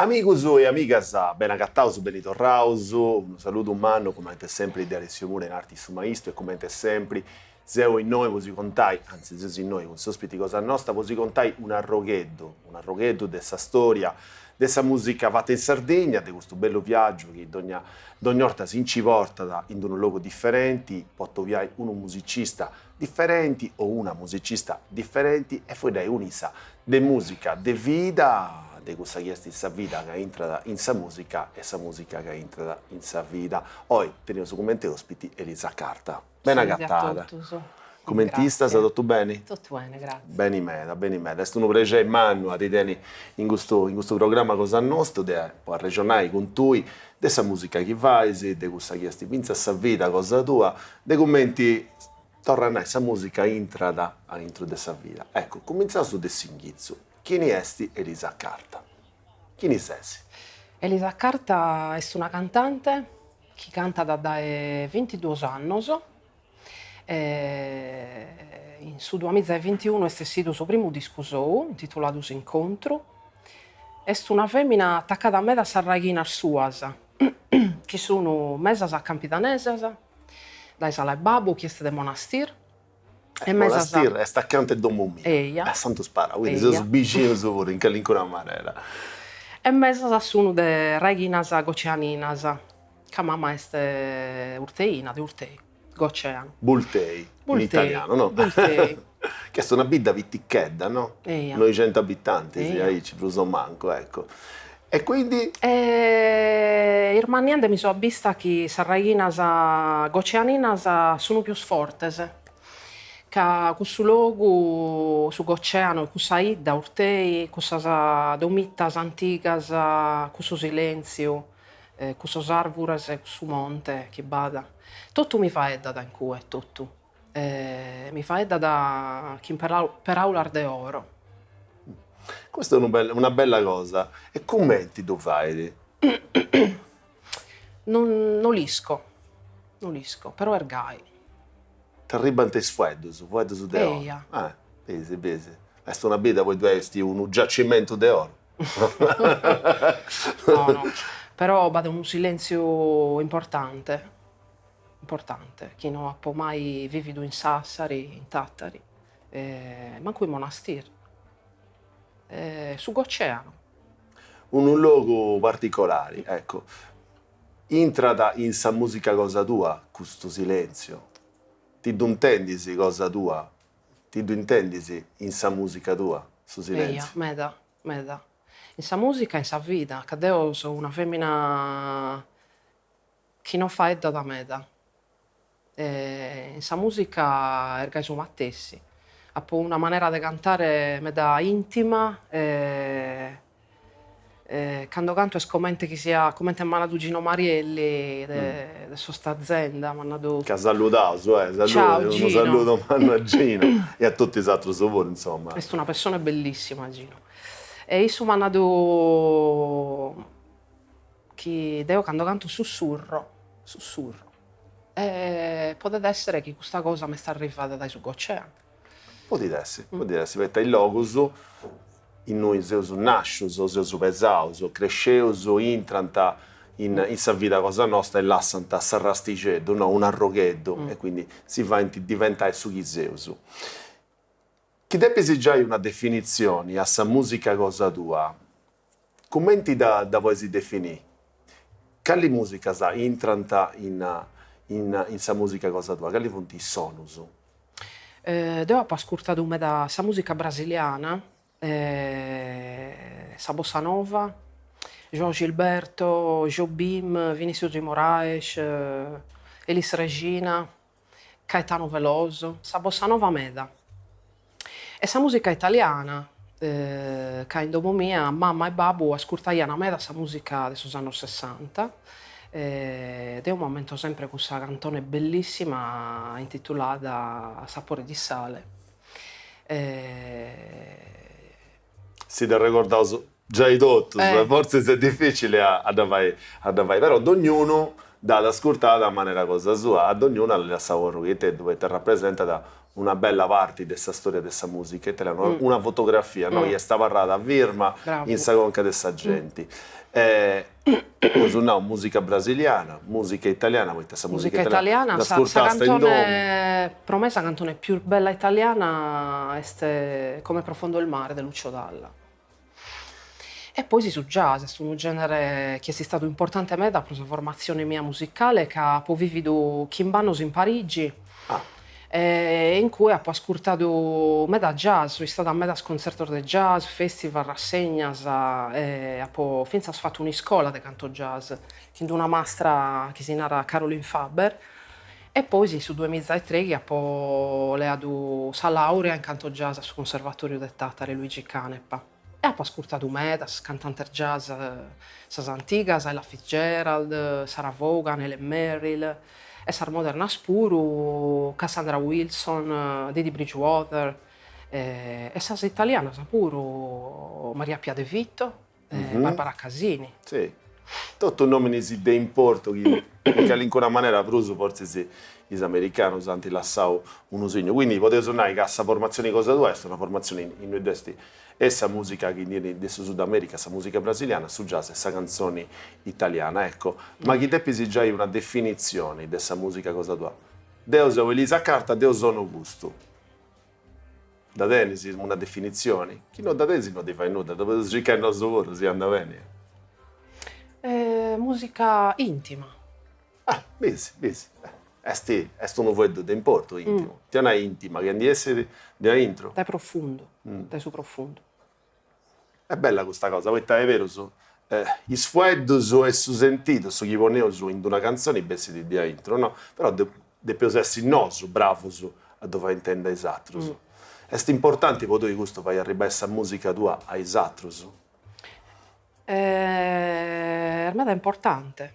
Amigus e amigas, bene agataus, beni torraus, unu saludu mannu cumenti sempri de Alessio Mura in arti su maistu e cumenti sempri seu innoi po si contai, anzi seus innoi cun s'ospiti cosa nosta po si contai un'arrogheddu, un'arrogheddu de sa storia de sa musica fata in Sardigna, de custu bellu viaggiu chi dogna dogna 'orta si nci portat in d'unu logu diferenti po atobiai unu musicista diferenti o una musicista diferenti e fueddai cun issa de musica, de vida, de cussa chi est sa vida ca intrat in sa musica e sa musica ca intrat in sa vida. Oi teneus cumenti ospiti Elisa Carta. Bene agatada. Cumenti istas, totu beni? Totu bene, gratzias. Beni meda, beni meda. Est unu prexeri mannu a ti tenni in custu in custu programma cosa nostu de po arrexonai cun tui de sa musica chi fais, de cussa chi est fintzas sa vida cosa tua, de cumenti Torra a nai, sa musica intrat a intru de sa vida. Eccu, cumintzaus de s'inghitzu. Chini est Elisa Carta? Chini ses? Elisa Carta est una cantante chi cantat dae bintiduos annos e in su duamiza e bintiunu est essidu su primu discu sou, intituladu S'incontru. Est una femina atacada meda a sas raighinas suas, chi sun mesas campidanesas, Dae s'ala 'e babbu chi est de Monastir e mesas. Monastir est acanta 'e domu mia, Eia. a Santu Sparau, quindi seus bixinus puru in calincuna manera. E mesas sun de raighinas goceaninas, ca mama est urteina, de Urtei, Goceanu. Bultei, in italianu, no? Bultei. Chi est una bidda pitichedda, no? Eia. Noixentu abitantis, aici prus o mancu, ecco. E quindi? E ismanniende mi so abbista chi sas raighinas goceaninas sun pius fortes, ca cussu logu, su Goceanu e cussa 'idda, Urtei, cussas domittas antigas, cussu silentziu, cussos arvures, cussu monte chi b'at, totu mi faeddat in cue, totu. Mi faeddat chin peraulas de oro. Custa est una bella cosa. E cumenti ddu fait? Non no l'isco, no l'isco, però est gai. T'arribant is fueddus, fueddus de oro. Eia. Ah, bisi, bisi. Est una bidda poi ddoi est unu giacimentu de oro. No, no, però b'at unu silentziu importante importante, chi no apo mai vividu in Sassari, in Tattari, mancu in Monastir. Su Goceanu. Unu logu particolari, ecco. Intrat in sa musica cosa tua custu silentziu? Ti ddu intendis cosa tua? Ti ddu intendis in sa musica tua su silentziu? Eia, meda, meda. In sa musica e in sa vida, ca deo so una femina chi non faeddat meda. In sa musica est gai su matessi. Apo una manera de cantare meda intima e cando canto est comente chi sia, comente m'at nadu Gino Marielli de de sos Tazenda, m'at nadu. Ca saludaus, eh, Ciao Gino. Unu saludu mannu a Gino e a totu is atrus puru, insomma. Est una pessone bellissima Gino. E issu m'at nadu chi deo cando canto sussurro, sussurro. E podet essere chi custa cosa m'est arrivada dae su Goceanu. Podit essi, podit essi, poita is logus innui seus nascius o seus pesaus o cresceus intrant in in sa vida cosa nosta e lassant s'arrastixeddu, no, un'arrogheddu, e quindi si faint diventai su chi seus. Chi depis giai una definitzioni a sa musica cosa tua, Cumenti dda dda podis definì? Cali musicas intrant in in sa musica cosa tua? Cali funt is sonus? Deo apo ascurtadu meda sa musica brasiliana, sa bossa nova, João Gilberto, Jobim, Vinicius de Moraes, Elis Regina Caetano Veloso, sa bossa nova meda e sa musica italiana, ca in domo mia mama e babbu ascurtaian meda sa musica de sos annos sessanta, e deo m'ammento sempre cussa cantone bellissima intitulada Sapore di sale. Si dd'arregordaus giai totus, fortzis est dificili a dda fai a dda fai, però dognunu dd'at ascurtada a manera cosa sua, a dognunu at lassau u' arrogheteddu poita rapresentat Una bella parti de sa storia de sa musica italiana, una fotografia, no, chi est abarrada firma in sa conca de sa genti. Eus nau musica brasiliana, musica italiana, poita sa musica italiana dd'ascurtasta in domu. Pro me sa cantone pius bella italiana est Come è profondo il mare de Lucio Dalla. E poi su jazz est unu genere chi est istadu importante meda pro sa formatzione mia musicale ca apo vividu chimb'annos in Parigi e in cue apo ascurtadu meda jazz, so istada a medas contzertos de jazz, festival, rassegnas e apo fintzas fatu un'iscola de canto jazz chin d'una mastra chi si narat Caroline Faber e poi in su duemiza e treghi apo leadu sa laurea in canto jazz a su Conservatoriu de Tàtari Luigi Canepa e apo ascurtadu medas cantantes jazz, sas antigas, Ella Fitzgerald, Sarah Vaughan, Helen Merrill e sas modernas puru, Cassandra Wilson, Dee Dee Bridgewater e sas italianas puru, Maria Pia De Vito e Barbara Casini. Si, totu nominis de importu chi in calincuna manera prus fortzis is americanus ant lassau unu signu. Quindi podeus nai ca sa formatzioni cosa tua est una formatzioni innui dd'est e sa musica chi ndi 'enit de su Sud America, sa musica brasiliana, su jazz e sa cantzoni italiana, ecco. Ma chi depis giai una definitzioni de sa musica cosa tua. Deu seu Elisa Carta, deu sonu custu. Dda tenis una definitzioni? Chi no dda tenis no ti fait nudda, dda podeus circai nosu puru, si andat beni. Musica intima. Ah, bisi, bisi. Est est unu fueddu de importu intimu. Ita nai intima, chi ndi essit de aintru. Dae profundu, dae su profundu. Est bella custa cosa, poita est berus, is fueddus e su sentidu, su chi poneus in d'una cantzoni bessit de aintru, no? Però depeus essi nosu bravus a ddu fai intendi a is atrus. Est importanti po tui custu, fai arribbai sa musica tua a is atrus? Est meda importante,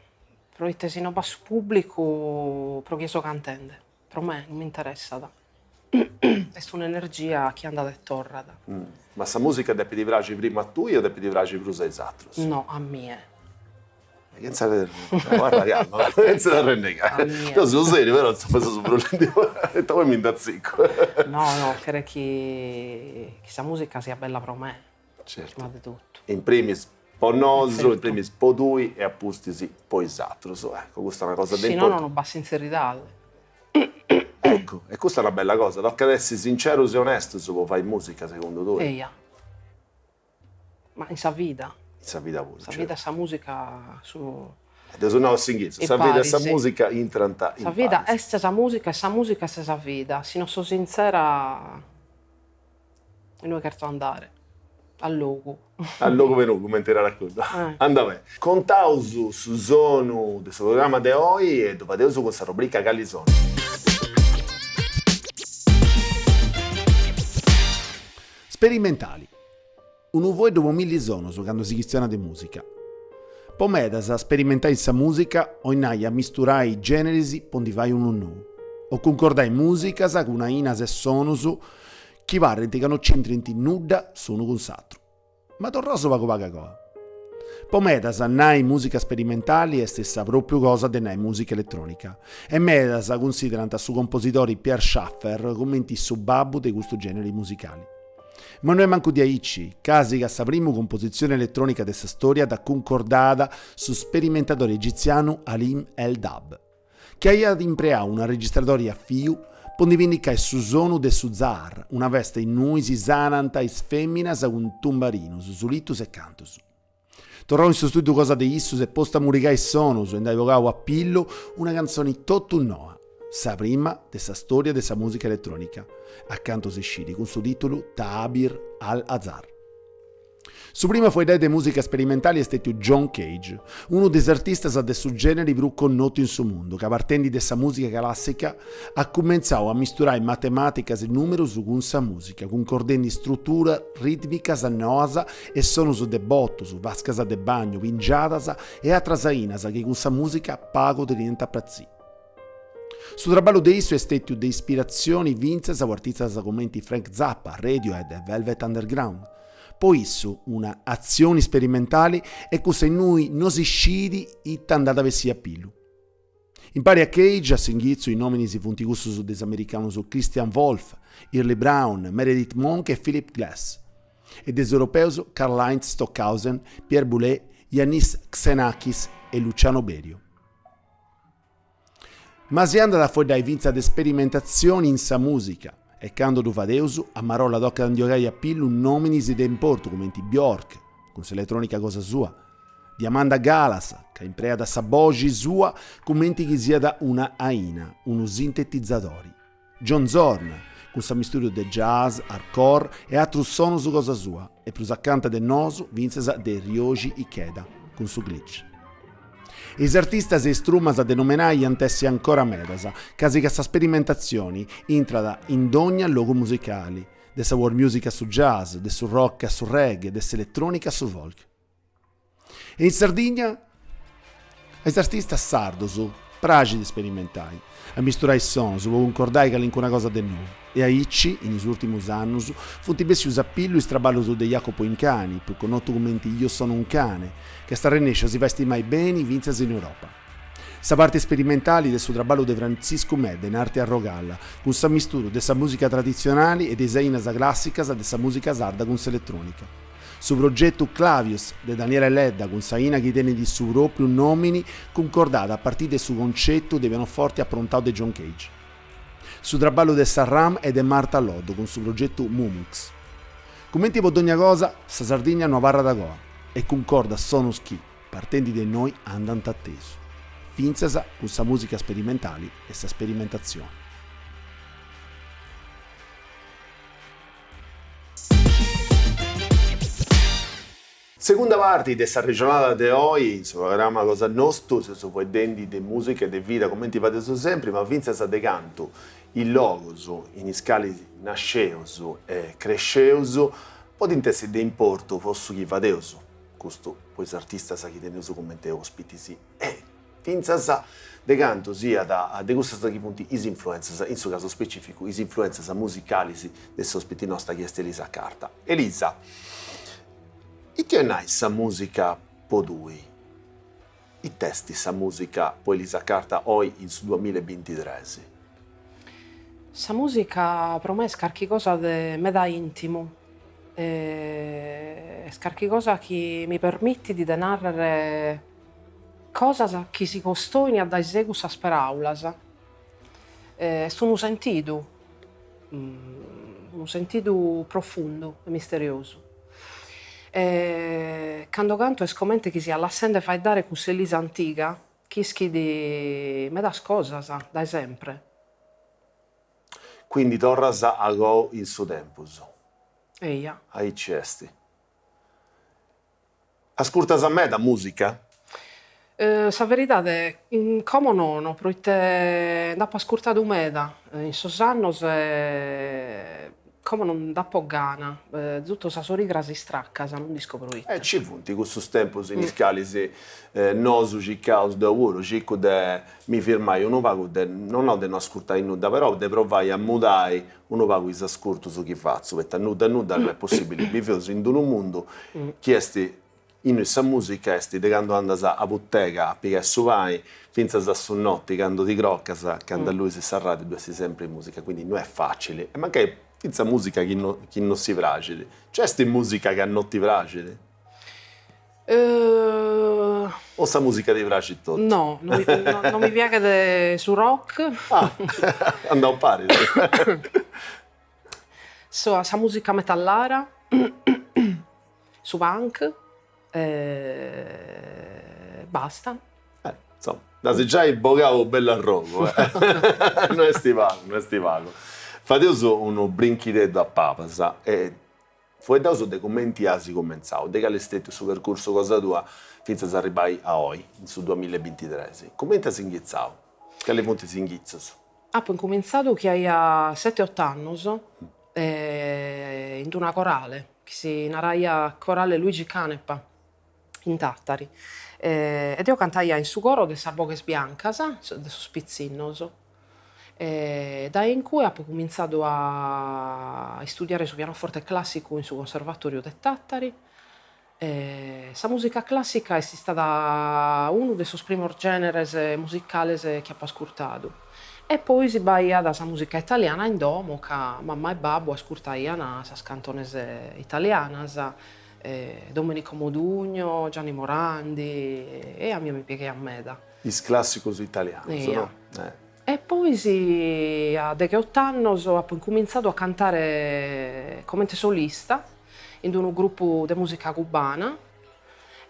proite si no b'at su pubblicu pro chie so cantende, pro me non m'interessat. Est un'energia chi andat e torrat. Ma sa musica depit praxi prima a tui o depit praxi prus a is atrus? No, a mie. Chentza de guarda calma, chentza de arrennegai. Deu seu seriu, però insoma seu brullendi, ita poi mi nd'atzicu. No, no, cheret chi sa musica siat bella pro me. Certu. Prima de totu. In primis po nosu, in primis po tui e a pustis po is atrus. Ecco, custa est una cosa de importu. Si no non b'at sintzeridade. Ecco, e custa est una bella cosa, tocat essi sincerus e onestus po fai musica, segundu tui? Eia. Ma in sa vida. In sa vida puru, certu. Sa vida e sa musica sun. Dd'eus nau a s'inghitzu, sa vida e sa musica intrant in paris. Sa vida est sa musica e sa musica est sa vida. Si no so sintzera Inue cherzo andare? A logu. A logu benugu, cumenti narat cuddu. Andat beni. Contaus su sonu de su programma de oi e ddu fadeus cun sa rubrica Cali sonu. Sperimentali. Unu fueddu po milli sonus candu si chistionat de musica. Po medas sperimentai in sa musica 'olit nai amisturai generis po ndi fai unu nou, o cuncordai musicas cun ainas e sonus chi parrint ca no c'intrint nudda s'unu cun s'atru. Ma torraus pagu pagu a coa. Po medas nai musica sperimentali est sa propriu cosa de nai musica eletronica e medas cunsiderant su compositori Pierre Schaeffer cumenti su babbu de custu generi musicali. Ma no est mancu diaici, casi ca sa primu compositzioni eletrònica de sa stòria dd'at cuncordada su sperimentadori egitzianu Halim El-Dabh, chi aiat impreau un'arregistradori a fiu po ndi pinnicai su sonu de su zahar, una festa innui si sanant is fèminas cun tumbarinus, sulitus e cantus. Torrau in su stùdiu cosa de issu s'est postu a murigai is sonus e nd'at bogau a pillu una cantzoni totu noa, sa prima de sa stòria de sa mùsica eletrònica, a cantu si scit cun su tìtulu Ta'abir al-Azar. Su primu a fueddai de mùsica sperimentali est stètiu John Cage, unu de is artistas de su gèneri prus connotu in su mundu, ca partendi de sa mùsica clàssica at cumentzau a misturai matemàticas e nùmerus cun sa mùsica, cuncordendi struturas rìtmicas noas e sonus de botus, vascas de bagnu, pingiadas e atras ainas chi cun sa mùsica pagu teniant a pratzì. Su traballu de issu est stètiu de ispiratzioni fintzas po artistas cumenti Frank Zappa, Radiohead e Velvet Underground. Po issu una atzioni sperimentali est cussa innui no si scit ita nd'at a bessì a pillu. Impari a Cage, a s'inghitzu, is nòminis funt cussus de is americanus Christian Wolff, Early Brown, Meredith Monk e Philip Glass, e de is europeus Karlheinz Stockhausen, Pierre Boulez, Iannis Xenakis e Luciano Berio. Ma si andat a fueddai fintzas de sperimentatzioni in sa mùsica, e candu ddu fadeus, a marolla tocat a ndi 'ogai a pillu nòminis de importu cumenti Bjork, cun s'eletrònica cosa sua, Diamanda Galas, ca impreat sa boxi sua cumenti chi siat una aina, unu sintetizadori, John Zorn, cun s'amisturiu de jazz, hardcore e atrus sonus cosa sua, e prus acanta de nosu fintzas de Ryoji Ikeda, cun su glitch. Is artistas e is trumas de nomenai iant essi ancora medas, casi ca sa sperimentatzioni intrat in dogna logu musicali, de sa world music a su jazz, de su rock a su reggae, de s'eletronica a su folk. E in Sardigna? A is artistas sardos praxit sperimentai, amisturai sonus po cuncordai calincuna cosa de nou. E aici, in is ùrtimus annus, funt bessius a pillu is traballus de Jacopo Incani, prus connotu cumenti Io sono un cane, ca est arrennèsciu a si fai stimai beni fintzas in Europa. Sa parti sperimentali de su traballu de Frantziscu Medda in arti Arrogalla, cun s'amisturu de sa mùsica traditzionali e de is ainas clàssicas de sa mùsica sarda cun s'eletrònica. Su progetu Clavius de Daniele Ledda cun s'aina chi tenit su pròpriu nòmini cuncordada a partì de su concetu de pianoforti aprontau de John Cage. Su traballu de sa Ram e de Marta Loddo cun su progetu Mumux. Cumenti po dogna cosa, sa Sardigna no abarrat agoa e cuncordat sonus chi, partendi de innoi, andant atesu. Fintzas cun sa mùsica sperimentali e sa sperimentatzioni. Segunda parti de s'arrexonada de oi in su programma cosa nostu, seus fueddendi de musica e de vida cumenti fadeus sempri, ma fintzas de cantu is logus in is calis nasceus e cresceus podint essi de importu po su chi fadeus, custu po is artistas chi teneus cumenti ospitis e Fintzas de cantu siat de cussas chi funt is influèntzias, in su casu specificu is influèntzias musicalis de s'ospiti nosta chi est Elisa Carta. Elisa, ite 'olit nai sa musica po tui? It'est sa musica po Elisa Carta oi in su duamilla e bintitres? Sa musica pro me est carchi cosa de meda intimu, est carchi cosa chi mi permittit de narrer Cosas chi si costoin a dae segus sas peraulas. Est unu sentidu, unu sentidu profundu e misteriosu. E cando canto est comente chi sia lassende faeddare cussa Elisa antiga chi ischit medas cosas dae sempre. Quindi torras agou in su tempus. Eja. Aici est. Ascurtas meda mùsica? Sa veridade, como nono, proite nd'apo ascurtadu meda in sos annos e como non nd'apo gana, zuto sas origras istracas, non nd'isco proite. E ci funt cussus tempus in is calis nosu circaus, deu puru circu de mi firmai unu pagu de, non nau de no ascurtai nudda, però de provai a mudai unu pagu is ascurtus chi fatzu, poita nudda nudda no est possibili, biveus in d'unu mundu chi est innui sa musica est de candu andas a butega a pigai su pani fintzas a su noti candu ti crocas, candu alluis s'arradiu ddu est sempri musica, quindi no est facili e mancai fintzas musica chi no chi no si praxit, nc'est musica ca no ti praxit? O sa musica ti praxit totu? No, no mi piaghet su rock. Ah, andaus paris. Sa musica metallara, su punk e basta. Insoma, nd'as giai bogau u' bellu arrogu, no est pagu, no est pagu. Fadeus unu brinchideddu a pabas e Fueddaus de cumenti as cumentzau, de cali est stetiu su percursu cosa tua fintzas a arribbai a oi, in su duamilla e bintitres. Cumenti as inghitzau? Cali funt is inghitzus? Apo incumintzadu chi aia sete ot'annos in d'una corale chi si naraiat Corale Luigi Canepa in Tàtari e deo cantaia in su coro de sas boghes biancas de sos pitzinnos E dae in cue apo cumintzadu a istudiare su pianoforte clàssicu in su Conservatòriu de Tàtari. Sa mùsica clàssica est istada unu de sos primos gèneres musicales chi apo ascurtadu. E poi si b'aiat sa mùsica italiana in domo ca mamma e babbu ascurtaian sas cantones italianas, Domenico Modugno, Gianni Morandi e a mie mi piaghiat meda. Is clàssicos italianos, no? E poi a degheot'annos apo incumintzadu a cantare comente solista in unu grupu de mùsica cubana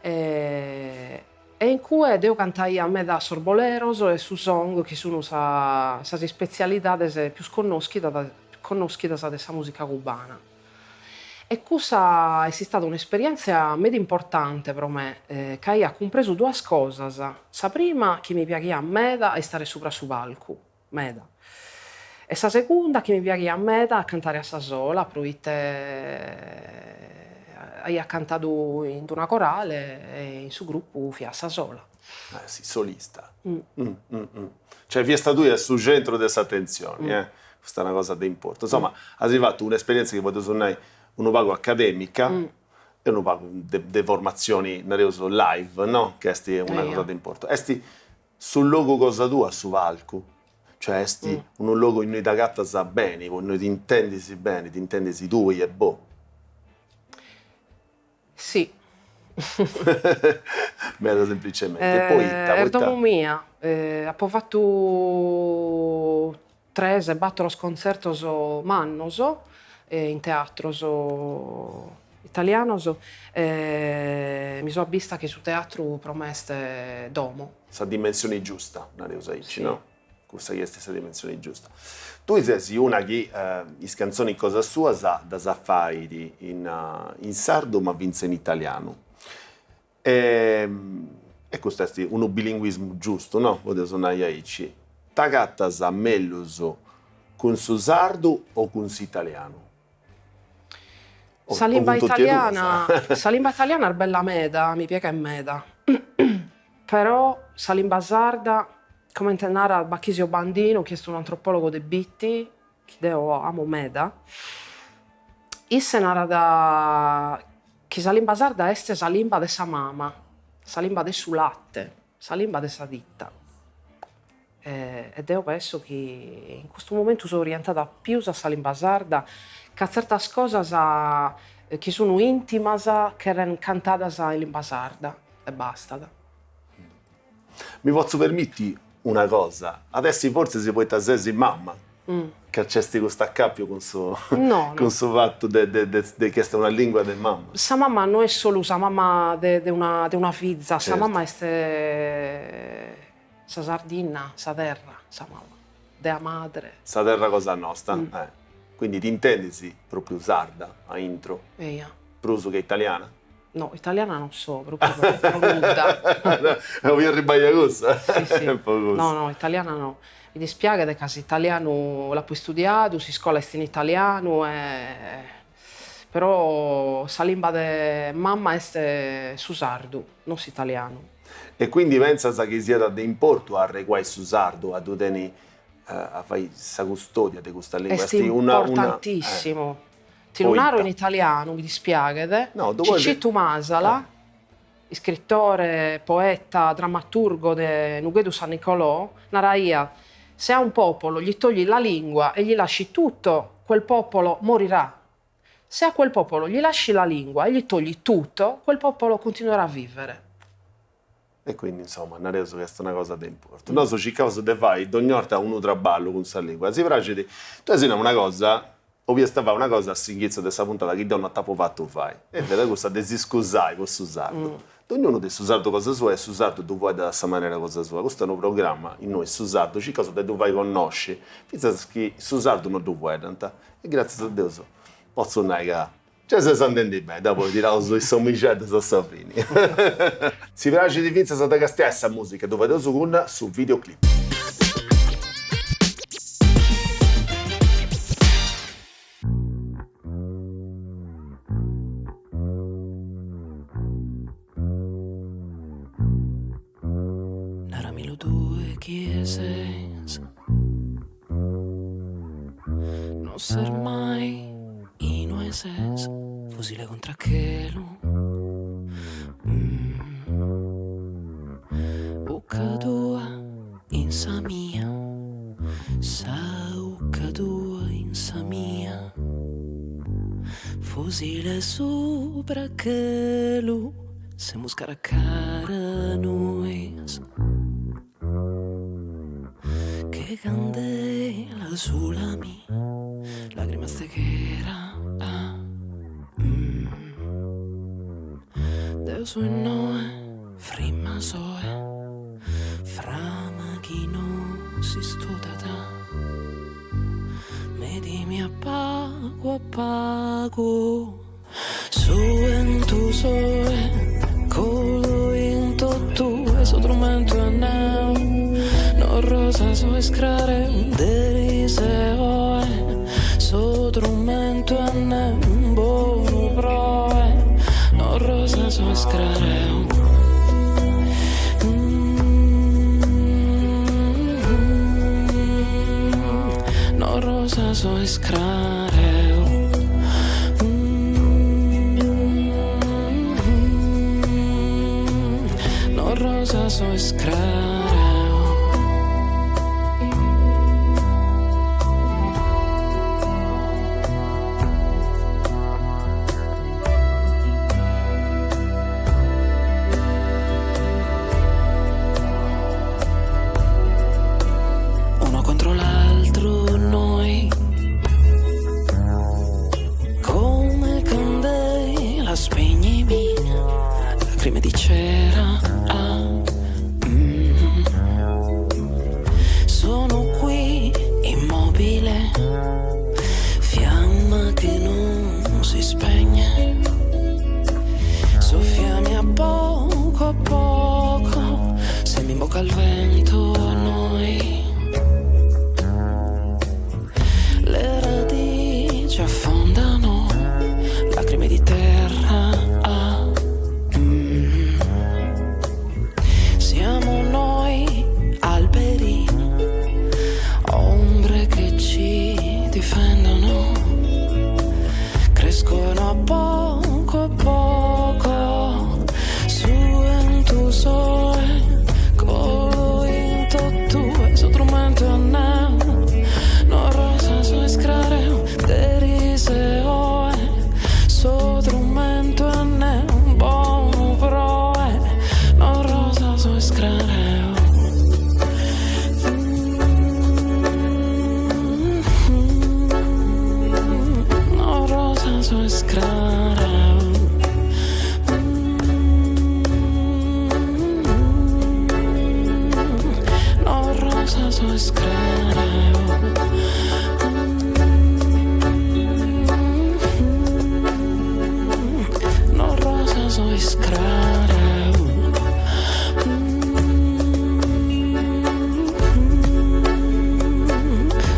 e in cue deo cantaia meda sos boleros e su son chi sun sas ispetzialidades pius connoschidas de sa mùsica cubana. E cussa est istada un'esperièntzia meda importante pro me, ca aia cumpresu duas cosas, sa prima chi mi piaghiat meda a istare subra su palcu, meda, e sa segunda chi mi piaghiat meda a cantare a sa sola, proite aia cantadu in una corale e in su grupu fia a sa sola. Eh si, solista. Cioè fiasta tui a su centru de s'atentzioni, eh. Custa est una cosa de importu. Insoma, as fatu un'esperientzia chi podeus nai unu pagu academica e unu pagu de formatzioni, nareus, live, no? Chi est una cosa de importu. Est su logu cosa tua su palcu? Cioè est unu logu innui t'agatas beni, innui t'intendis beni, t'intendis tui e boh. Si. Meda semplicemente. Poita? Est domo mia. Apo fatu tres, bator contzertos mannos in teatros italianos e mi so abbista chi su teatru pro me est domo. Sa dimensioni giusta, nareus aici, no? Cussa chi est sa dimensioni giusta. Tui ses una chi is cantzonis cosas suas ddas fait in sardu ma fintzas in italianu. E custu est unu bilinguismu giustu, no? Podeus nai aici. T'agatas mellus cun su sardu o cun s'italianu? Sa limba italiana sa limba italiana est bella meda, mi piaghet meda, però sa limba sarda, comente narat Bachisio Bandinu, chi est un'antropologo de Bitti, chi deo amo meda, isse narat chi sa limba sarda est sa limba de sa mama, sa limba de su latte, sa limba de sa tita. E deo penso chi in custu momentu so orientada pius a sa limba sarda, ca tzertas cosas chi sun intimas cheren cantadas in limba sarda e bastat. Mi potzu permiti una cosa, at essi fortzis poita ses mama, ca nc'est custu acapiu cun su cun su fatu de de chi est una lingua de mama. Sa mama no est solu sa mama de una de una fiza, sa mama est Sa Sardinna, sa terra, sa mama, dea madre. Sa terra cosa nosta, eh. Quindi t'intendis propriu sarda a intro? Eja. Prus che italiana? No, italiana non so, propriu pro nudda. 'Olia arribbai a cussa. Si, si. No, no, italiana no. Mi dispiaghet ca s'italianu l'apo istudiadu, s'iscola est in italianu e Però sa limba de mamma est su sardu, non s'italianu. E quindi pentzas chi siat de importu a arreguai su sardu, a ddu teni, a fai sa custodia de custa lingua? Est importantissimu. Ti lu naro in italianu, mi dispiaghet, Cicitu Masala, iscritore, poeta, drammaturgo de Nughedu San Nicolò, naraiat, Se a un popolo gli togli la lingua e gli lasci tutto, quel popolo morirà. Se a quel popolo gli lasci la lingua e gli togli tutto, quel popolo continuerà a vivere. E quindi insoma nareus ca est una cosa de importu. Nosu circaus de fai dogna 'orta unu traballu cun sa lingua. Si praxit, tui as nau una cosa, 'oliast fai una cosa a s'inghitzu de sa puntada chi deu no t'apu fatu fai, e fiat cussa de si scusai po su sardu. Dognunu de su sardu cosa sua e su sardu ddu fueddat a sa manera cosa sua. Custu est unu programma innui su sardu circaus de ddu fai connosci, fintzas chi su sardu no ddu fueddant. E gràtzias a Deus potzu nai ca Giai ses andendi beni, dapoi tiraus is somixeddas a sa fini. Si praxit fintzas a dda castiai sa musica, ddu fadeus cun su videoclip. Naramilu tue chie ses No ses mai inue ses Fusile contra chelu. Fusile subra chelu semus cara a cara nois Che candela sulami lagrimas de chera ah mm. Deo so innoe frimma soe frama chi non s'istudat Medimi a pagu a pagu Su 'entu soe colo in totue su trumentu est neu No rosa so iscrareu deris e oe Su trumentu est neu bonu proe No rosa so iscrareu No rosa so iscrareu No rosa so iscrareu Uno contro l'altro noi Come candela spegnimi Lacrime di cera ah, mm. Sono qui immobile Fiamma che non si spegne Soffiami a poco a poco Se mi imbocca il vento noi Le radici affondano Lacrime di terra ah, mm. Siamo noi alberi Ombre che ci difendono Crescono a poco a poco Su 'entu soe Colo in totue Su trumentu est neu No rosa so iscrareu Deris e oe Su trumentu est neu Bonu proe No rosa so iscrareu No rosa so iscrareu No rosa so iscrareu No rosa so iscrareu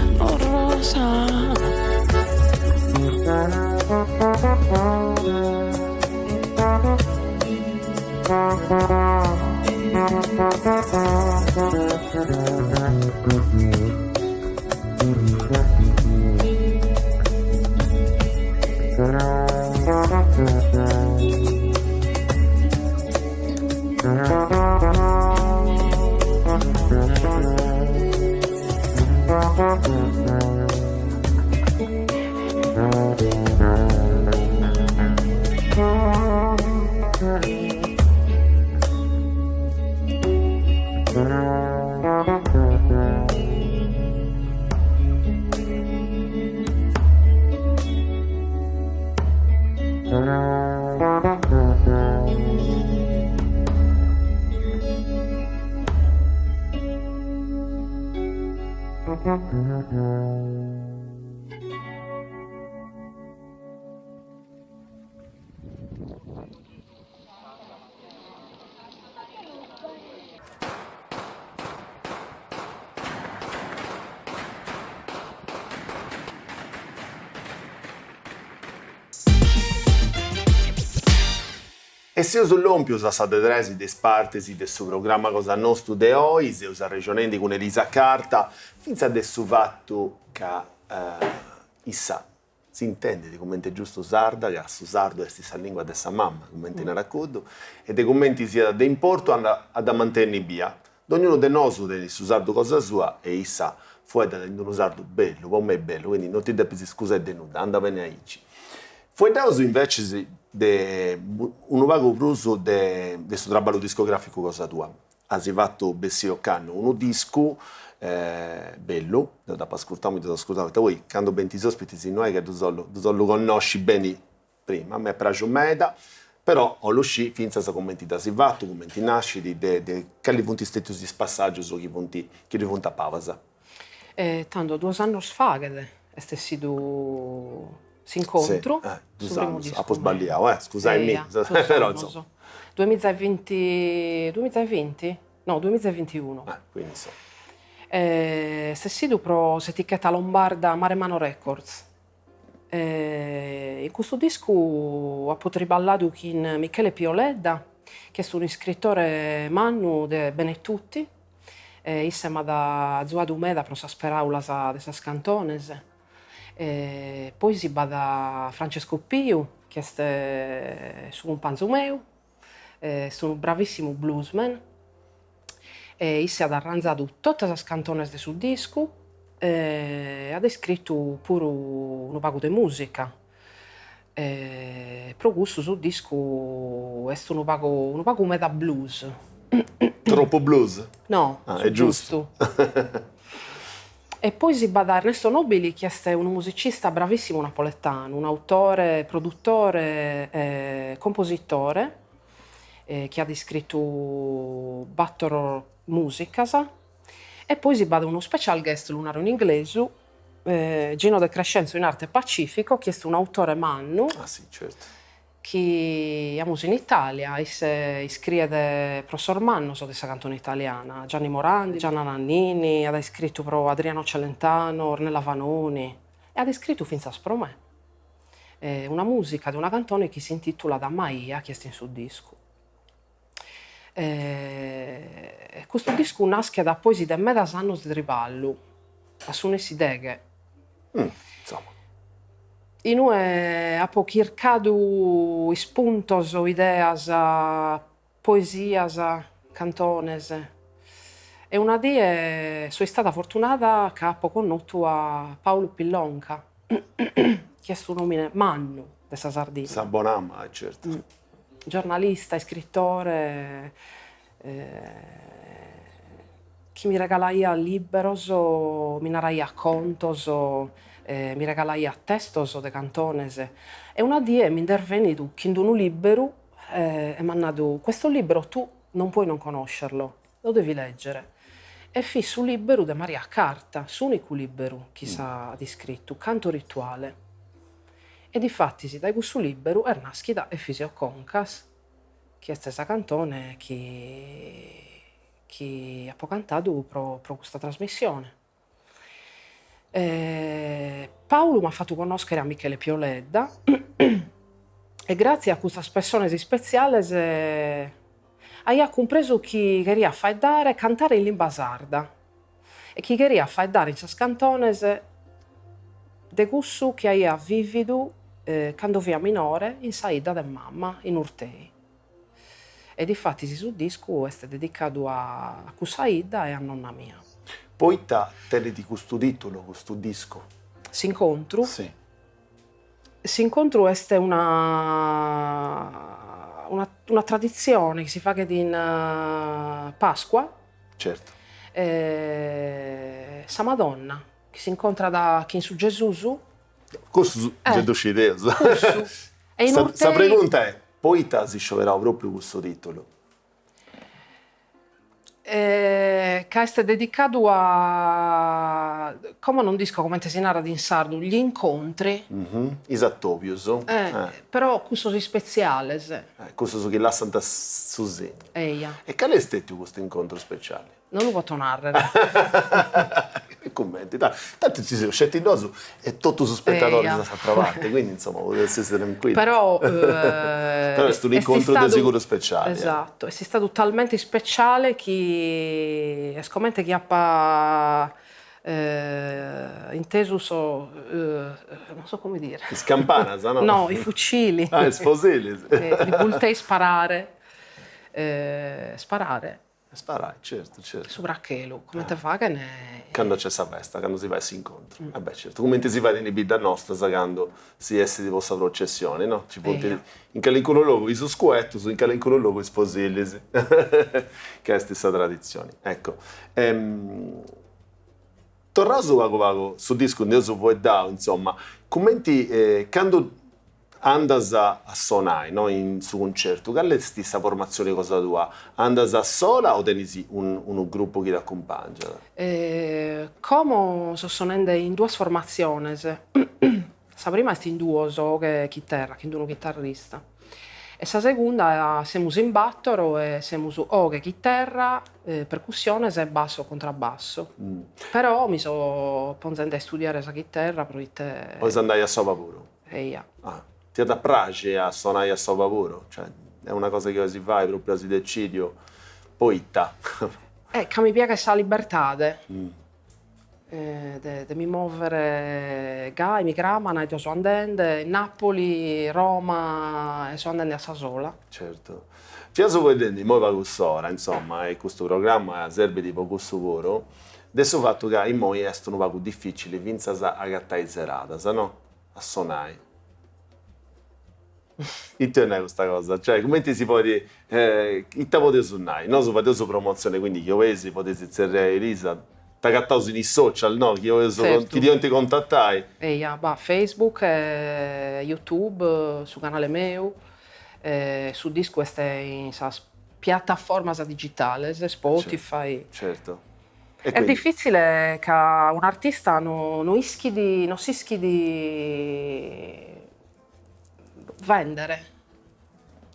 No rosa. E seus lòmpius a sa de tres de is partis de su programma cosa nostu de oi, seus arrexonendi cun Elisa Carta, fintzas de su fatu ca issa s'intendit cumenti giustu sarda, ca su sardu est sa lingua de sa mamma, cumenti narat cuddu, e de cumenti siat de importu a dda mantenni bia. Dognunu de nosu tenit su sardu cosa sua e issa fueddat in unu sardu bellu, po mei bellu, quindi non ti depis scusai de nudda, andat beni aici. Fueddaus invecis de unu pagu prus de de su traballu discograficu cosa tua. As fatu bessiri ocannu unu discu bellu, deu dd'apu ascurtau, mi ddu seu ascurtau, poita poi candu benint is ospitis no est ca ddus 'ollu ddus 'ollu connosci beni prima, m'est praxiu meda, però 'ollu scì fintzas cumenti dd'as fatu, cumenti nascit, de de cali funt stetius is passaggius chi funt chi ddi funt a pabas. Tando duos annos faghet est essidu s'incontru, Sì, dus annus, apu sballiau, eh, scusaimì, però insoma. Duemiza e binti, duemiza e binti? No, duemiza e bintiunu. Eh, quindi insoma. Est essidu pro s'etichetta lombarda Maremmano Records. In custu discu apo triballadu chin Michele Pio Ledda, chi est unu iscritore mannu de Benetutti, e isse m'at azuadu meda pro sas peraulas de sas cantones. E poi si b'at Francesco Piu, chi est su cumpanzu meu, est unu bravissimu bluesman, e isse at arranzadu totas sas cantones de su discu e at iscritu puru unu pagu de musica. E pro cussu su discu est unu pagu unu pagu meda blues. Tropu blues? No, su giustu. E poi si b'at Ernesto Nobili chi est unu musicista bravissimu napoletanu, un'autore, produttore e compositore chi at iscritu battor musicas e poi si b'at unu special guest, lu naro in inglesu, Gino De Crescenzo in arte Pacifico chi est un'autore mannu. Ah si, certu. Chi amus in Italia, isse iscriet pro sos mannos de sa cantone italiana, Gianni Morandi, Gianna Nannini, at iscritu pro Adriano Celentano, Ornella Vanoni e at iscritu fintzas pro me una musica de una cantone chi s'intitulat Maia chi est in su discu. Custu discu naschet a pois de medas annos de triballu, a su nessi deghe. Insomma. Inue apo chircadu ispuntos, ideas, poesias, cantones. E una die so istada fortunada ca apo connotu a Paulu Pillonca, chi est un'omine mannu de sa Sardigna. Sa bonama, certu. Giornalista, iscritore, chi mi regalaiat liberos, mi naraiat contos, mi regalaiat testos de cantones e una die mi nd'est bennidu chin d'unu liberu e m'at nadu, questo libro tu non puoi non conoscerlo, lo devi leggere. E fit su liberu de Maria Carta, s'unicu liberu chi issa at iscritu, Canto rituale. E difatis dae cussu liberu est naschida Efisio Concas, chi est sa cantone chi chi apo cantadu pro pro custa trasmissione. Paulu m'at fatu connoschere a Michele Pio Ledda e gratzie a custas pessones ispetziales aia cumpresu chi cheria faeddare, cantare in limba sarda e chi cheria faeddare in sas cantones de cussu chi aia vividu cando fia minore in sa 'idda de mama, in Urtei. E difatis su discu est dedicadu a cussa 'idda e a nonna mia. Poita tenit custu titulu, custu discu? S'incontru? Si. S'incontru est una una traditzione chi si faghet in Pasqua. Certu. Sa Madonna chi s'incontrat chin su Gesùs. Cussu gei ddu scideus. Cussu. E in Urtei. Sa pregunta est, poita as scioberau propriu cussu titulu? Ca est dedicadu a, como non nd'isco comente si narat in sardu, gli incontri. Is atobius. Però cussos ispetziales. Cussos chi lassant su signu. Eja. E cali est stetiu custu incontru speciali? Non lu poto nàrrere. Cumenti, tanti nci seus sceti nosu e totus is spetadoris a s'atra parti, quindi insoma podeus essi trancuillus. Però Però est un'incontru de siguru speciali. Esatto, est istadu talmente ispeciale chi est comente chi apa intesu sos non so come dire. Is campanas, no? No, i fucili. Ah, is fosilis. Li bultei sparare, sparare. Sparai, certu, certu. Subra chelu, comente faghen. Cando c'est sa festa, cando si fait s'incontru. E beh certu, cumenti si fait in is biddas nostras cando si essit po sa processioni, no? Ci funt in calincunu logu is scuetus, in calincunu logu is fosillis, ca est sa traditzioni. Ecco. Torraus pagu pagu, su discu nd'eus fueddau, insoma, cumenti candu Andas a sonai, no, in su cuncertu, cali est sa formatzioni cosa tua? Andas a sola o tenis unu grupu chi t'acumpangiat? Como so sonende in duas formatziones, sa prima est in duos, 'oghe e chiterra, chin d'unu chitarrista, e sa segunda semus in battoro e semus 'oghe, chiterra, percussiones e basso contrabbasso. Però mi so ponzende a istudiare sa chiterra proite. Pois andai a soba puru? Eia. Ah. T'iat a praxi a sonai a soba puru? Cioè, est una cosa chi 'olis fai, propriu as decidiu, poita? Eh, ca mi piaghet sa libertade de de mi movere gai, mi craman e deo so andende, Napoli, Roma e so andende a sa sola. Certu. Fiaus fueddendi immoi pagu s'ora, insoma, e custu programma serbit po cussu puru, de su fatu ca immoi est unu pagu dificili fintzas a agatai seradas, no? A sonai. Ita 'olit nai custa cosa? Cioè, cumenti si podit, ita podeus nai? Nosu fadeus promotzioni, quindi chi 'oleis podeis tzerriai Elisa, t'agataus in is social, no? Chi 'oleus, chi ti 'olint contatai. Eia, b'at Facebook e YouTube, su canale meu, su discu est in sas piataformas digitales, Spotify. Certu. Est difitzile ca un'artista no no ischit no s'ischit vendere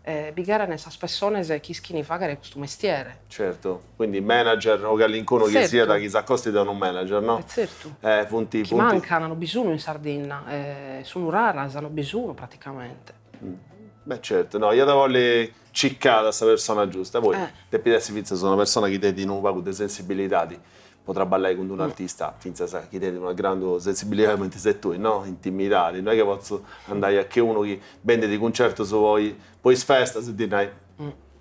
e bi cheren sas pessones chi ischin faghere custu mestiere. Certu, quindi manager o calincunu chi siat chi s'acostit a unu manager, no? E tzertu. Funt Chi mancan, no bi sun in Sardinna, sun raras, no bi sun praticamente. Beh certu, no, iat a bolli circada sa persona giusta, poi depit essi fintzas una persona chi tenit unu pagu de sensibilidadi po traballai cun d'unu artista, fintzas chi tenit una grandu sensibilidadi cumenti ses tui, no, intimidadi, no est chi potzu andai a che unu chi bendit cuncertus po po is festas e ddi nai,